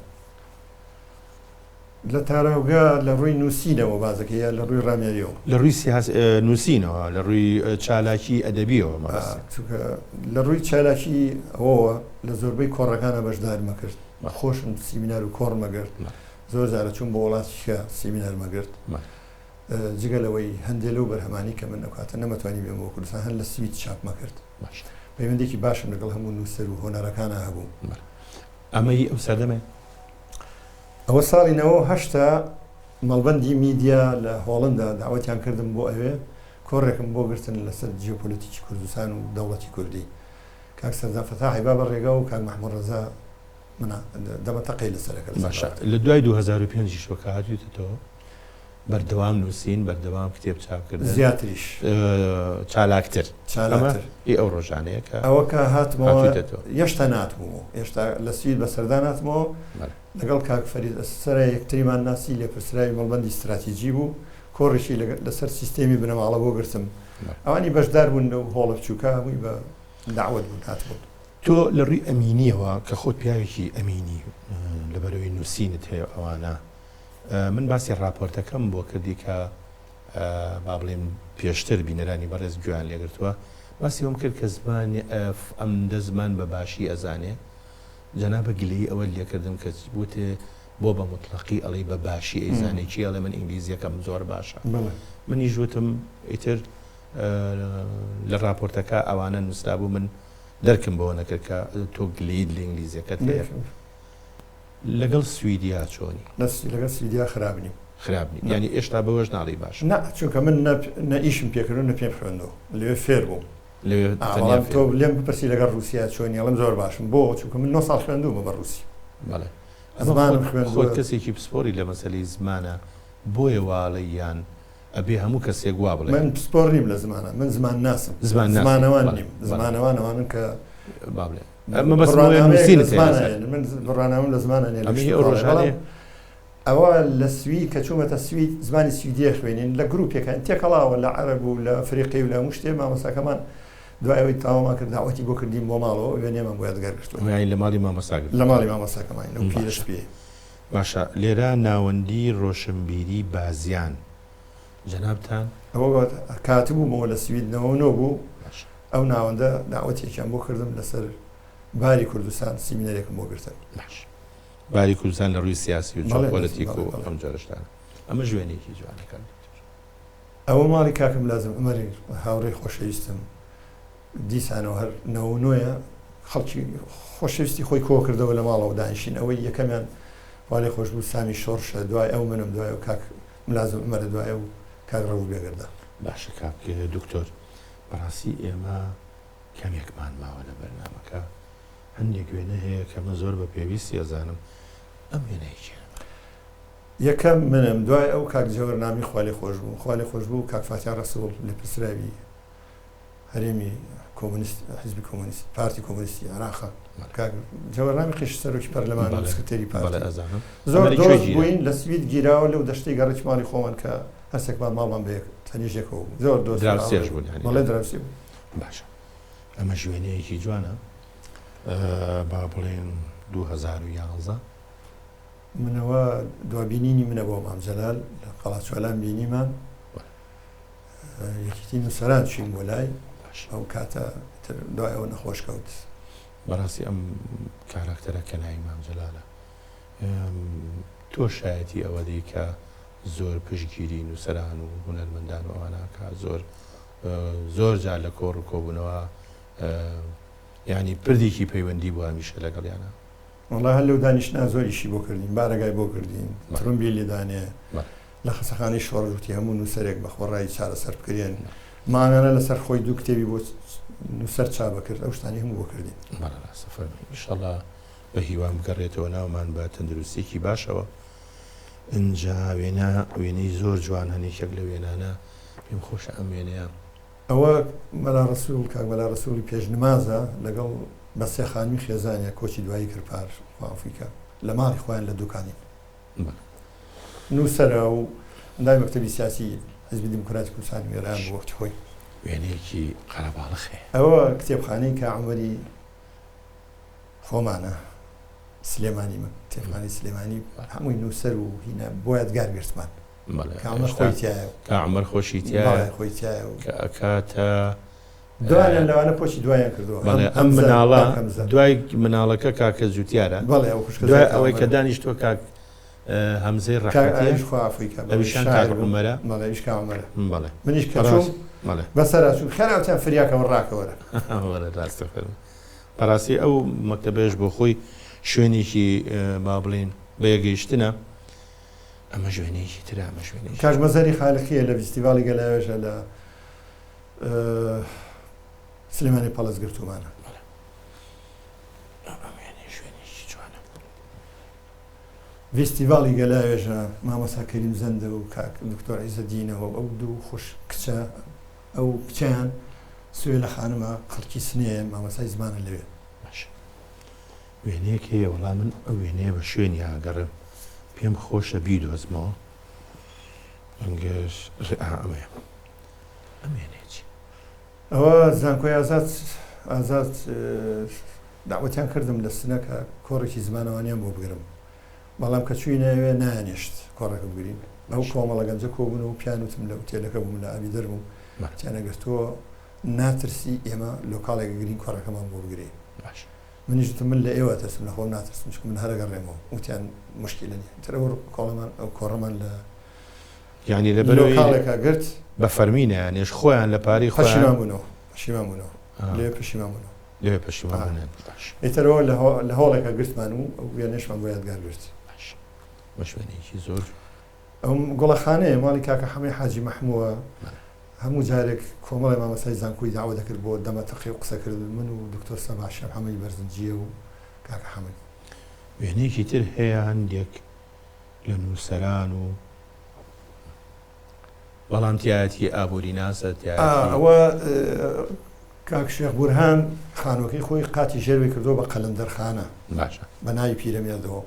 B: لە تاراوگە لە ڕووی نووسینەوە بازەکە یا لە ڕووی ڕامیاریەوە؟
A: لە ڕووی سیاس نووسینەوە، لە ڕووی چالاکی ئەدەبیەوە مەبەستم.
B: چونکە لە ڕووی چالاکی ئەوەوە لە زۆربەی کۆڕەکانە بەشدارمە کرد، خۆشم سیمینار و کۆڕمە گرت، زۆر جارە چووم بۆ وڵاتی کە سیمینارمە گرت. جگە لەوەی هەندێ لەو بەرهەمانەی کە من ئەو کاتە نەمەتوانی بێمەوە کوردستان هەر لە سوید چاپمە کرد. پەیوەندیەکی باشم لەگەڵ هەموو نووسەر و هۆنەرەکانا هەبوو.
A: ئەمە هی ئەو سەردەمەیە؟
B: ئەوە ساڵی 98ە مەڵبەندی میدیا لە هۆڵندا داوەتیان کردم بۆ ئەوێ کۆڕێکم بۆ گرتن لەسەر جیۆپۆلیتیکی کوردستان و دەوڵەتی کوردی. کاک سەردار فەتاحی بابە ڕێگا و کاک مەحموود ڕەزا منە دەمە تەقەی لەسەر ئەکرد لەسەر
A: باشە
B: بابەتەکە.
A: لە دوای 2005 یشەوە کە هاتوویتەتەوە بەردەوام نووسین، بەردەوام کتێب چاپکردن.
B: زیاتریش.
A: چالاکتر.
B: چالاکتر.
A: ئەمە ئی ئەو ڕۆژانەیە کە
B: ئەوە کە هاتمەوە
A: هاتوویتەتەوە.
B: یەشتا ناتبوومەوە. یەشتا لە سوید بە سەردان هاتمەوە. لەگەڵ کاک فەرید ئەسەرا یەکتریمان ناسی، لێپرسراوی مەڵبەندی ستراتیجی بوو. کۆڕێکی لەسەر سیستێمی بنەماڵە بۆ گرتم. ئەوانی بەشدار بوون لەو هۆڵە بچووکە، هەمووی بە دەعوەت بوون هاتبوون.
A: تۆ لە ڕووی ئەمینییەوە کە خۆت پیاوێکی ئەمینی لەبەرئەوەی نووسینت هەیە و ئەوانە، من باسی ڕاپۆرتەکەم بۆ کردی کە با بڵێم پێشتر بینەرانی بەڕێز گوێیان لێگرتووە باسی ئەوەم کرد کە زمان ئەمدە زمان بە باشی ئەزانێ جەنابە گلەیی ئەوەت لێکردم کە وتێ بۆ بە موتڵەقی ئەڵێی بە باشی ئەیزانێ کێ ئەڵێ من ئینگلیزیەکەم زۆر باشە منیش وتم ئیتر لە ڕاپۆرتەکە ئەوانە نووسرابوو من دەرکم بەوە نەکرد کە تۆ گلەیت لە ئینگلیزیەکەت هەیە. لەگەڵ سویدیا چۆنی؟
B: لەگەڵ سویدیا خراپ نیم.
A: خراپ نی یانی ئێشتا بەوەش ناڵێی باشم؟
B: نا چونکە من نە ئیشم پێ کردووە نە پێم خوێندووە لەوێ فێر بووم.
A: لەوێ تەنیا
B: بەڵام
A: فێر
B: تۆ
A: بووی.
B: لێم بپرسی لەگەڵ ڕووسیا چۆنی ئەڵێم زۆر باشم بۆ؟ چونکە من نۆ ساڵ خوێندوومە بە ڕووسی.
A: بەڵێ ئەمە
B: زمانم
A: خۆت
B: خوێندووە.
A: خۆت کەسێکی پسپۆری لە مەسەلەی زمانە بۆیە وا ئەڵێی یان ئەبێ هەموو کەسێک وا بڵێ؟
B: من پسپۆر نیم لە زمانە من زمانناسم
A: زمانناسی
B: زمانەوان
A: بەڵێ
B: نیم
A: بەڵێ.
B: زمانەوان ئەوانەن کە
A: با بڵێ مەبەستم ئەوەیە
B: بڕوانامەیەک لە
A: نووسینت هەیە
B: زمانە
A: لەسەر.
B: هەیە من بڕوانامەم لە زمانە نیە لە
A: ئەمە هی ئەو
B: کشتوکاڵێ بەڵام
A: ڕۆژانەیە؟
B: ئەوە لە سوید کە چوومەتە سوید زمانی سویدیە خوێنین لە گروپێکان تێکەڵاوە لە عەرەب و لە ئەفریقی و لە هەموو شتێ مامۆستاکەمان دوای ئەوەی تەواومان کرد داوەتی بۆ کردین بۆ ماڵەوە وێنەیەمان بۆ یادگار گرتووە.
A: یانی لە ماڵی مامۆستا گرتووتە؟
B: لە ماڵی مامۆستاکەمانین لەو پیرە
A: باشە
B: سپیەی.
A: باشە لێرە ناوەندی ڕۆشنبیری بازیان. جەنابتان؟
B: ئەوە کاتبوومەوە لە سوید 99 بوو ئەو ناوەندە داوەتێکیان بۆ کردم لەسەر باری کوردستان سیمینەرێکم بۆ گرتن.
A: باش باری کوردستان لە ڕووی سیاسی و جیۆپۆلەتیک و ئەم جۆرە شتانە. ئەمە ژوێنێکی جوانە کاک دکتۆر.
B: ئەوە ماڵی کاکم لازم عومەری هاوڕێی خۆشەویستم دیسانەوە هەر نەوەونۆیە خەڵکی خۆشەویستی خۆی کۆ کردەوە لە ماڵەوە دانیشین ئەوەی یەکەمیان خوا لێ خۆش بوو سامی شۆڕشە دوای ئەو منم دوای ئەو کاک ملازم عومەرە دوای ئەو کاک ڕەوف بێگەردە.
A: باشە کاک دکتۆر بەڕاستی ئێمە کەمێکمان ماوە لە بەرنامەکە هەندێک وێنە هەیە کە من زۆر بە پێویستی ئەزانم ئەم وێنەیە کێ؟
B: یەکەم منم دوای ئەو کاک جەوەر نامی خوالێخۆشبوو خوالێخۆشبوو کاک فاتیح ڕەسوڵ لێپرسراوی هەرێمی کۆمۆنیست حیزبی کۆمۆنیست پارتی کۆمۆنیستی عێراقە کاک جەوەر نامی قیش سەرۆکی پەرلەمان و سکرتێری پارتی زۆر دۆست بووین لە سوید گیراوە لەو دەشتەی گەڕەکی ماڵی خۆمان کە هەرسێکمان ماڵمان بە یەک تەنیشت یەکەوە بوو زۆر دۆست
A: دراوسێش بوون یانی
B: بەڵێ دراوسێ بوو.
A: باشە ئەمەش وێنەیەکی جوانە با بڵێن 2011
B: منەوە دوا بینینی منە بۆ مام جەلال لە قەڵاچوالان بینیمان یەکێتی نووسەران چوین بۆ لای ئەو کاتە تر دوای ئەوە نەخۆش کەوت.
A: بەڕاستی ئەم کاراکتەرە کە ناوی مام جەلالە تۆ شایەتی ئەوە دەی کە زۆر پشتگیری نووسەران و هونەرمەندان و ئەوانە ئەکا زۆر زۆر جار لە کۆڕ و کۆبوونەوە یانی پردێکی پەیوەندی بوو هەمیشە لەگەڵیانە.
B: وەڵا هەر لەو دانیشتنە زۆر ئیشی بۆ کردین، بارەگای بۆ کردین، ترمبیلی لێدانێ، لە خەسەخانەی شۆڕش وتی هەموو نووسەرێک بە خۆڕایی چارەسەر بکرێن، مانگانە لەسەر خۆی دوو کتێبی بۆ نووسەر چاپ ئەکرد، ئەو شتانەی هەموو بۆ کردین.
A: بەڵێ ڕاستە فەرمووی. ئیشەڵا بە هیوام بگەڕێتەوە ناومان بە تەندروستیەکی باشەوە. ئنجا وێنە وێنەی زۆر جوان هەن یەکێک لە وێنانە پێم خۆشە ئەم وێنەیە.
B: ئەوە مەلا ڕەسوڵ کاک مەلا ڕەسوڵی پێشنمازە لەگەڵ بەسێ خانمی خێزانیا کۆچی دوایی کرد پار خوا عەفوی کا لە ماڵی خۆیان لە دوکانین نووسەرە و ئەندامی مەکتەبی سیاسی حیزبی دیموکراتی کوردستانی ئێران بوو وەختی خۆی.
A: وێنەیەکی قەرەباڵخ هەیە.
B: ئەوە کتێبخانەی کا عومەری خۆمانە سلێمانی کتێبخانەی سلێمانی هەمووی نووسەر و هینا بۆ یادگار گرتمان.
A: کا عومەر خۆی تیایە کا عومەر خۆشی تیایە
B: خۆی تیایە
A: کە ئەکاتە
B: دوانیان لەوانە کۆچی دوایان کردووە
A: بەڵێ ئەم مناڵە دوای مناڵەکە کاکە جوتیارە
B: بەڵێ ئەو خوشکە
A: دوای ئەوەی کە دانیشتووە کاک هەمزەی ڕەحمەتیە ئەویشان کاک عومەرە
B: بەڵێ ئەویش کاک عومەرە
A: بەڵێ
B: منیش کە چووم
A: بەڵێ
B: بەسەرا چووم خێرا وتیان فریاکەوە ڕاکەوەرە
A: بەڵێ ڕاستە فەرموو بەڕاستی ئەو مەکتەبەش بۆ خۆی شوێنێکی با بڵێین بەیەگەیشتنە ئەمەش وێنەیەکی ترە ئەمەش وێنەیەکی
B: کاک مەزهەری خالقیە لە ڤیستیڤاڵی گەلاوێژە لە سلێمانی پەڵەس گرتوومانە. ڤیستیڤاڵی گەلاوێژە مامۆستا کەریم زەندە و کاک دکتۆر عیزەدینەوە ئەو دوو خوش کچە ئەو کچیان سوێ لە خانمە خەڵکی سنەیە مامۆستای زمانە لەوێ.
A: باشە وێنەیەک هەیە وەڵا من ئەو وێنەیە بە شوێنیا ئەگەڕێم پێم خۆشە بیدۆزمەوە ئەنگەش ئەمەیە ئەم وێنەیە چی؟
B: ئەوە زانکۆی ئازاد ئازاد داوەتیان کردم لە سنە کە کۆڕێکی زمانەوانیان بۆ بگرم بەڵام کە چووینە ئەوێ نایانێشت کۆڕەکە بگرین ئەو کۆمەڵە گەنجە کۆبوون و پیان وتم لە ئوتێلەکە بووم لە ئابی دەر بووم تیانە گەر تۆ ناترسی ئێمە لۆکاڵێک گرین کۆڕەکەمان بۆ بگرێ
A: باش
B: منیش وتم من لە ئێوە ئەترسم لە خۆم ناترسم چونکە من هەر ئەگەڕێمەوە وتیان موشکیلە نیە ئیتر ئەو کۆڵەمان ئەو کۆڕەمان لە
A: یانی لەبەر ئەوەی
B: لۆکاڵێکا گرت.
A: بە فەرمی نایانێش خۆیان لە پارەی خۆیان
B: پەشیمان بوونەوە پەشیمان بوونەوە لێ پەشیمان بوونەوە
A: لەوێ پەشیمان بوونە باش
B: ئیتر ئەوە لە لە هۆڵێکا گرتمان و ئەو وێنەشمان بۆ یادگار گرت.
A: باش بە شوێنێکی زۆر
B: ئەو گوڵەخانەیە ماڵی کاکە حەمەی حاجی مەحمووە هەموو جارێک کۆمەڵێ مامۆستای زانکۆی داوە دەکرد بۆ دەمەتەقێ و قسەکردن من و دکتۆر سەباح شێخ محەمەدی بەرزنجییە و کاکە حەمەی.
A: وێنەیەکی تر هەیە هەندێک لە نووسەران و بەڵام تایەتی ئابووریناسە تایەتی.
B: ئەوە کاک شێخ بورهان خانووەکەی خۆی قاتی ژێروی کردووە بە قەلەندەرخانە
A: باشە.
B: بە ناوی پیرەمێردەوە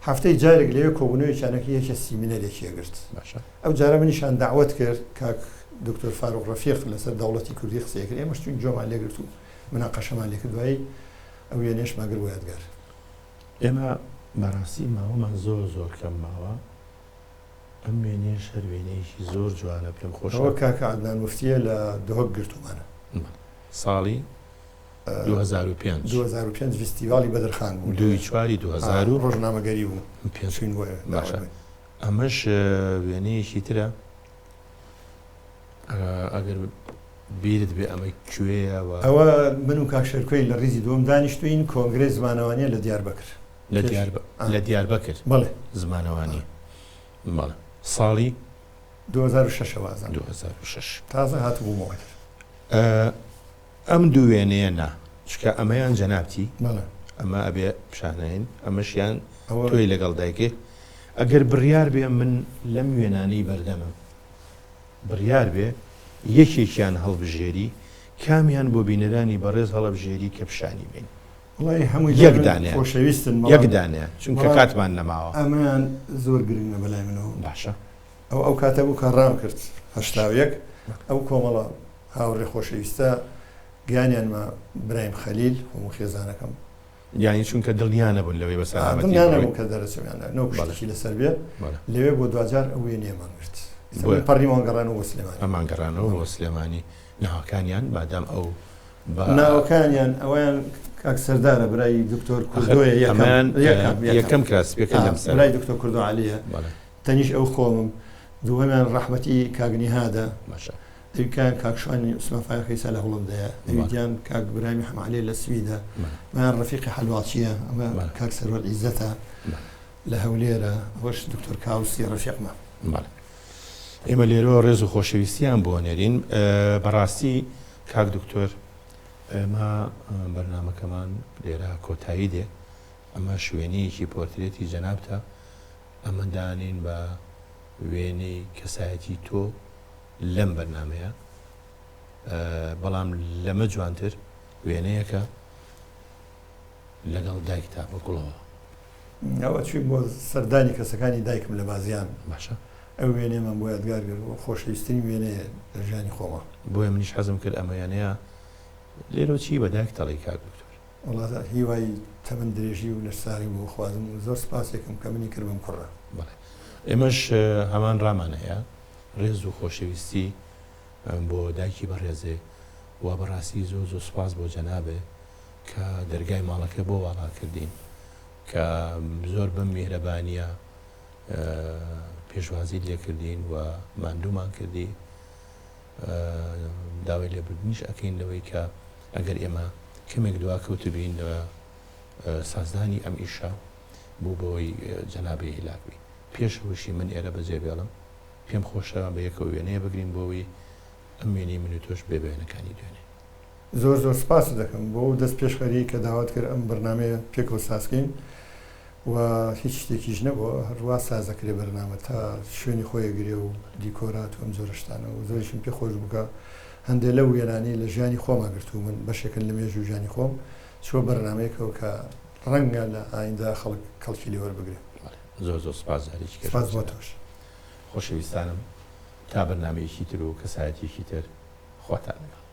B: هەفتەی جارێک لەوێ کۆبوونەوەیەکیان ئەکرد یەکێ سیمینەرێکی ئەگرت
A: باشە.
B: ئەو جارە منیشان دەعوەت کرد کاک دکتۆر فاروق ڕەفیق لەسەر دەوڵەتی کوردی قسەی کرد ئێمەش چووین گوێمان لێگرت و مناقەشەمان لێکرد دوایی ئەو وێنەیەشمان گرت بۆ یادگار.
A: ئێمە بەڕاستی ماوەمان زۆر زۆر کەم ماوە. ئەم وێنەیەش هەر وێنەیەکی زۆر جوانە پێم خۆشە.
B: ئەوە کاکە عەدنان موفتیە لە دهۆک گرتوومانە.
A: ساڵی 2005.
B: 2005 ڤیستیڤاڵی بەدرخان بوو.
A: دووی چواری 2000
B: ڕۆژنامەگەری بوو.
A: پێنج.
B: چووین بۆ ئەوێ.
A: باشە ئەمەش وێنەیەکی ترە ئەگەر بیرت بێ ئەمە کوێیە و.
B: ئەوە من و کاک شێرکۆین لە ڕیزی دووەم دانیشتووین کۆنگرەی زمانەوانیە لە دیاربەکر.
A: لە دیار لە دیاربەکر.
B: بەڵێ.
A: زمانەوانی. بەڵێ. ساڵی؟
B: 2006 وازانم.
A: 2006.
B: تازە هاتبوومەوە ئیتر.
A: ئەم دوو وێنەیە نا، چونکە ئەمەیان جەنابتی،
B: بەڵێ.
A: ئەمە ئەبێ پیشانەین، ئەمەشیان
B: ئەوە
A: تۆی لەگەڵ دایکت. ئەگەر بڕیار بێ من لەم وێنانەی بەردەمم بڕیار بێ یەکێکیان هەڵبژێری، کامیان بۆ بینەرانی بەڕێز هەڵەبژێری کە پیشانی بەین؟
B: وەڵای هەمووی
A: یەک
B: لای من
A: دانەیان.
B: خۆشەویستن
A: یەک
B: بەڵام
A: دانەیان چونکە
B: بەڵام
A: کاتمان نەماوە.
B: ئەمەیان زۆر گرنگە بەلای منەوە.
A: باشە.
B: ئەوە ئەو کاتە بوو کە ڕام کرد 81 ئەو کۆمەڵە هاوڕێ خۆشەویستە گیانیان ما برایم خەلیل خۆم و خێزانەکەم.
A: یانی چونکە دڵنیا نەبوون لەوەی بە سەلامەتی
B: دڵنیا
A: بڕۆی.
B: نەبوون کە دەرەچم یان نا، نەوەک
A: بەڵێ.
B: شتێکی لەسەر بێ.
A: بەڵێ.
B: لەوێ بۆ دواجار ئەو وێنەیەمان گرت. ئیتر
A: بۆیە.
B: من پەڕیمان گەڕانەوە بۆ سلێمانی.
A: ئەمان گەڕانەوە بۆ سلێمانی. ناوەکانیان مادام ئەو بە.
B: ناوەکانیان ئەوەیان کاک سەردارە برای دکتۆر
A: ئەخر
B: کوردۆیە یەکەم
A: ئەمەیان
B: یەکەم یەکەم
A: یەکەم کراسپیەکە لەم سەرە.
B: برای دکتۆر کوردۆ عەلیە.
A: بەڵێ.
B: تەنیش ئەو خۆمم. دووهەمیان ڕەحمەتی کاک نیهادە.
A: باشە.
B: ئەویکایان کاک شوانی عوسمان فایەق ئیسا لە هوڵەندایە. ئەویدیان کاک برامی حەمە عەلی لە سویدە. ئەمەیان ڕەفیقی حەلواچییە. ئەمە کاک سەروەر عیزەتە لە هەولێرە. ئەوەش دکتۆر کاوسی ڕەفیقمە.
A: بەڵێ. ئێمە لێرەوە ڕێز و خۆشەویستیان بۆ نێرین. بەڕاستی کاک دکتۆر ئێمە بەرنامەکەمان لێرە کۆتایی دێ. ئەمەش وێنەیەکی پۆرترێتی جەنابتە. ئەمە دانین بە وێنەی کەسایەتی تۆ لەم بەرنامەیە، بەڵام لەمە جوانتر وێنەیەکە لەگەڵ دایکتا بە گوڵەوە.
B: ئەوە چووین بۆ سەردانی کەسەکانی دایکم لە بازیان.
A: باشە.
B: ئەو وێنەیەمان بۆ یادگار گرت و خۆشەویسترین وێنەیە لە ژیانی خۆما.
A: بۆیە منیش حەزم کرد ئەمە وێنەیە لێرەوە چی بە دایکت ئەڵێی کاک دکتۆر؟
B: وەڵا هیوای تەمەن درێژی و لەشساغی بۆ خوازم و زۆر سپاسێکم کە منی کرد بەم کوڕە.
A: بەڵێ ئێمەش هەمان ڕامان هەیە ڕێز و خۆشەویستی بۆ دایکی بەڕێزێ و بەڕاستی زۆر زۆر سوپاس بۆ جەنابێ کە دەرگای ماڵەکە بۆ واڵا کردین کە زۆر بەم میهرەبانیە پێشوازیت لێکردین و ماندوومان کردی داوای لێبوردنیش ئەکەین لەوەی کە ئەگەر ئێمە کەمێک دواکەوتبین لە سازدانی ئەم ئیشە بوو بەوەی جەنابی هیلاک بی. پێش ئەوەشی من ئێرە بەجێ بێڵم پێم خۆشە بە یەکەوە وێنەیە بگرین بۆ ئەوەی ئەم وێنەی من و تۆش بێ بە وێنەکانی دوێنێ.
B: زۆر زۆر سپاست دەکەم بۆ ئەو دەست پێشخەریەی کە داوات کرد ئەم بەرنامەیە پێکەوە سازکەین و هیچ شتێکیش نەبووە هەر وا سازەکرێ بەرنامە تا شوێنی خۆی ئەگرێ و دیکۆرات و ئەم جۆرە شتانە و زۆریشم پێ خۆش بوو کە هەندێ لەو وێنانەی لە ژیانی خۆما گرتوومن بەشێکن لە مێژوو ژیانی خۆم چووە بەرنامەیەکەوە کە ڕەنگە لە ئایندە خەڵک کەڵکی لێ وەربگرێ.
A: بەڵێ زۆر زۆر سپاس جارێکی کەش
B: سپاس بۆ تۆش.
A: خۆشەویستانم تا بەرنامەیەکی تر و کەسایەتیەکی تر خواتان لەگەڵ.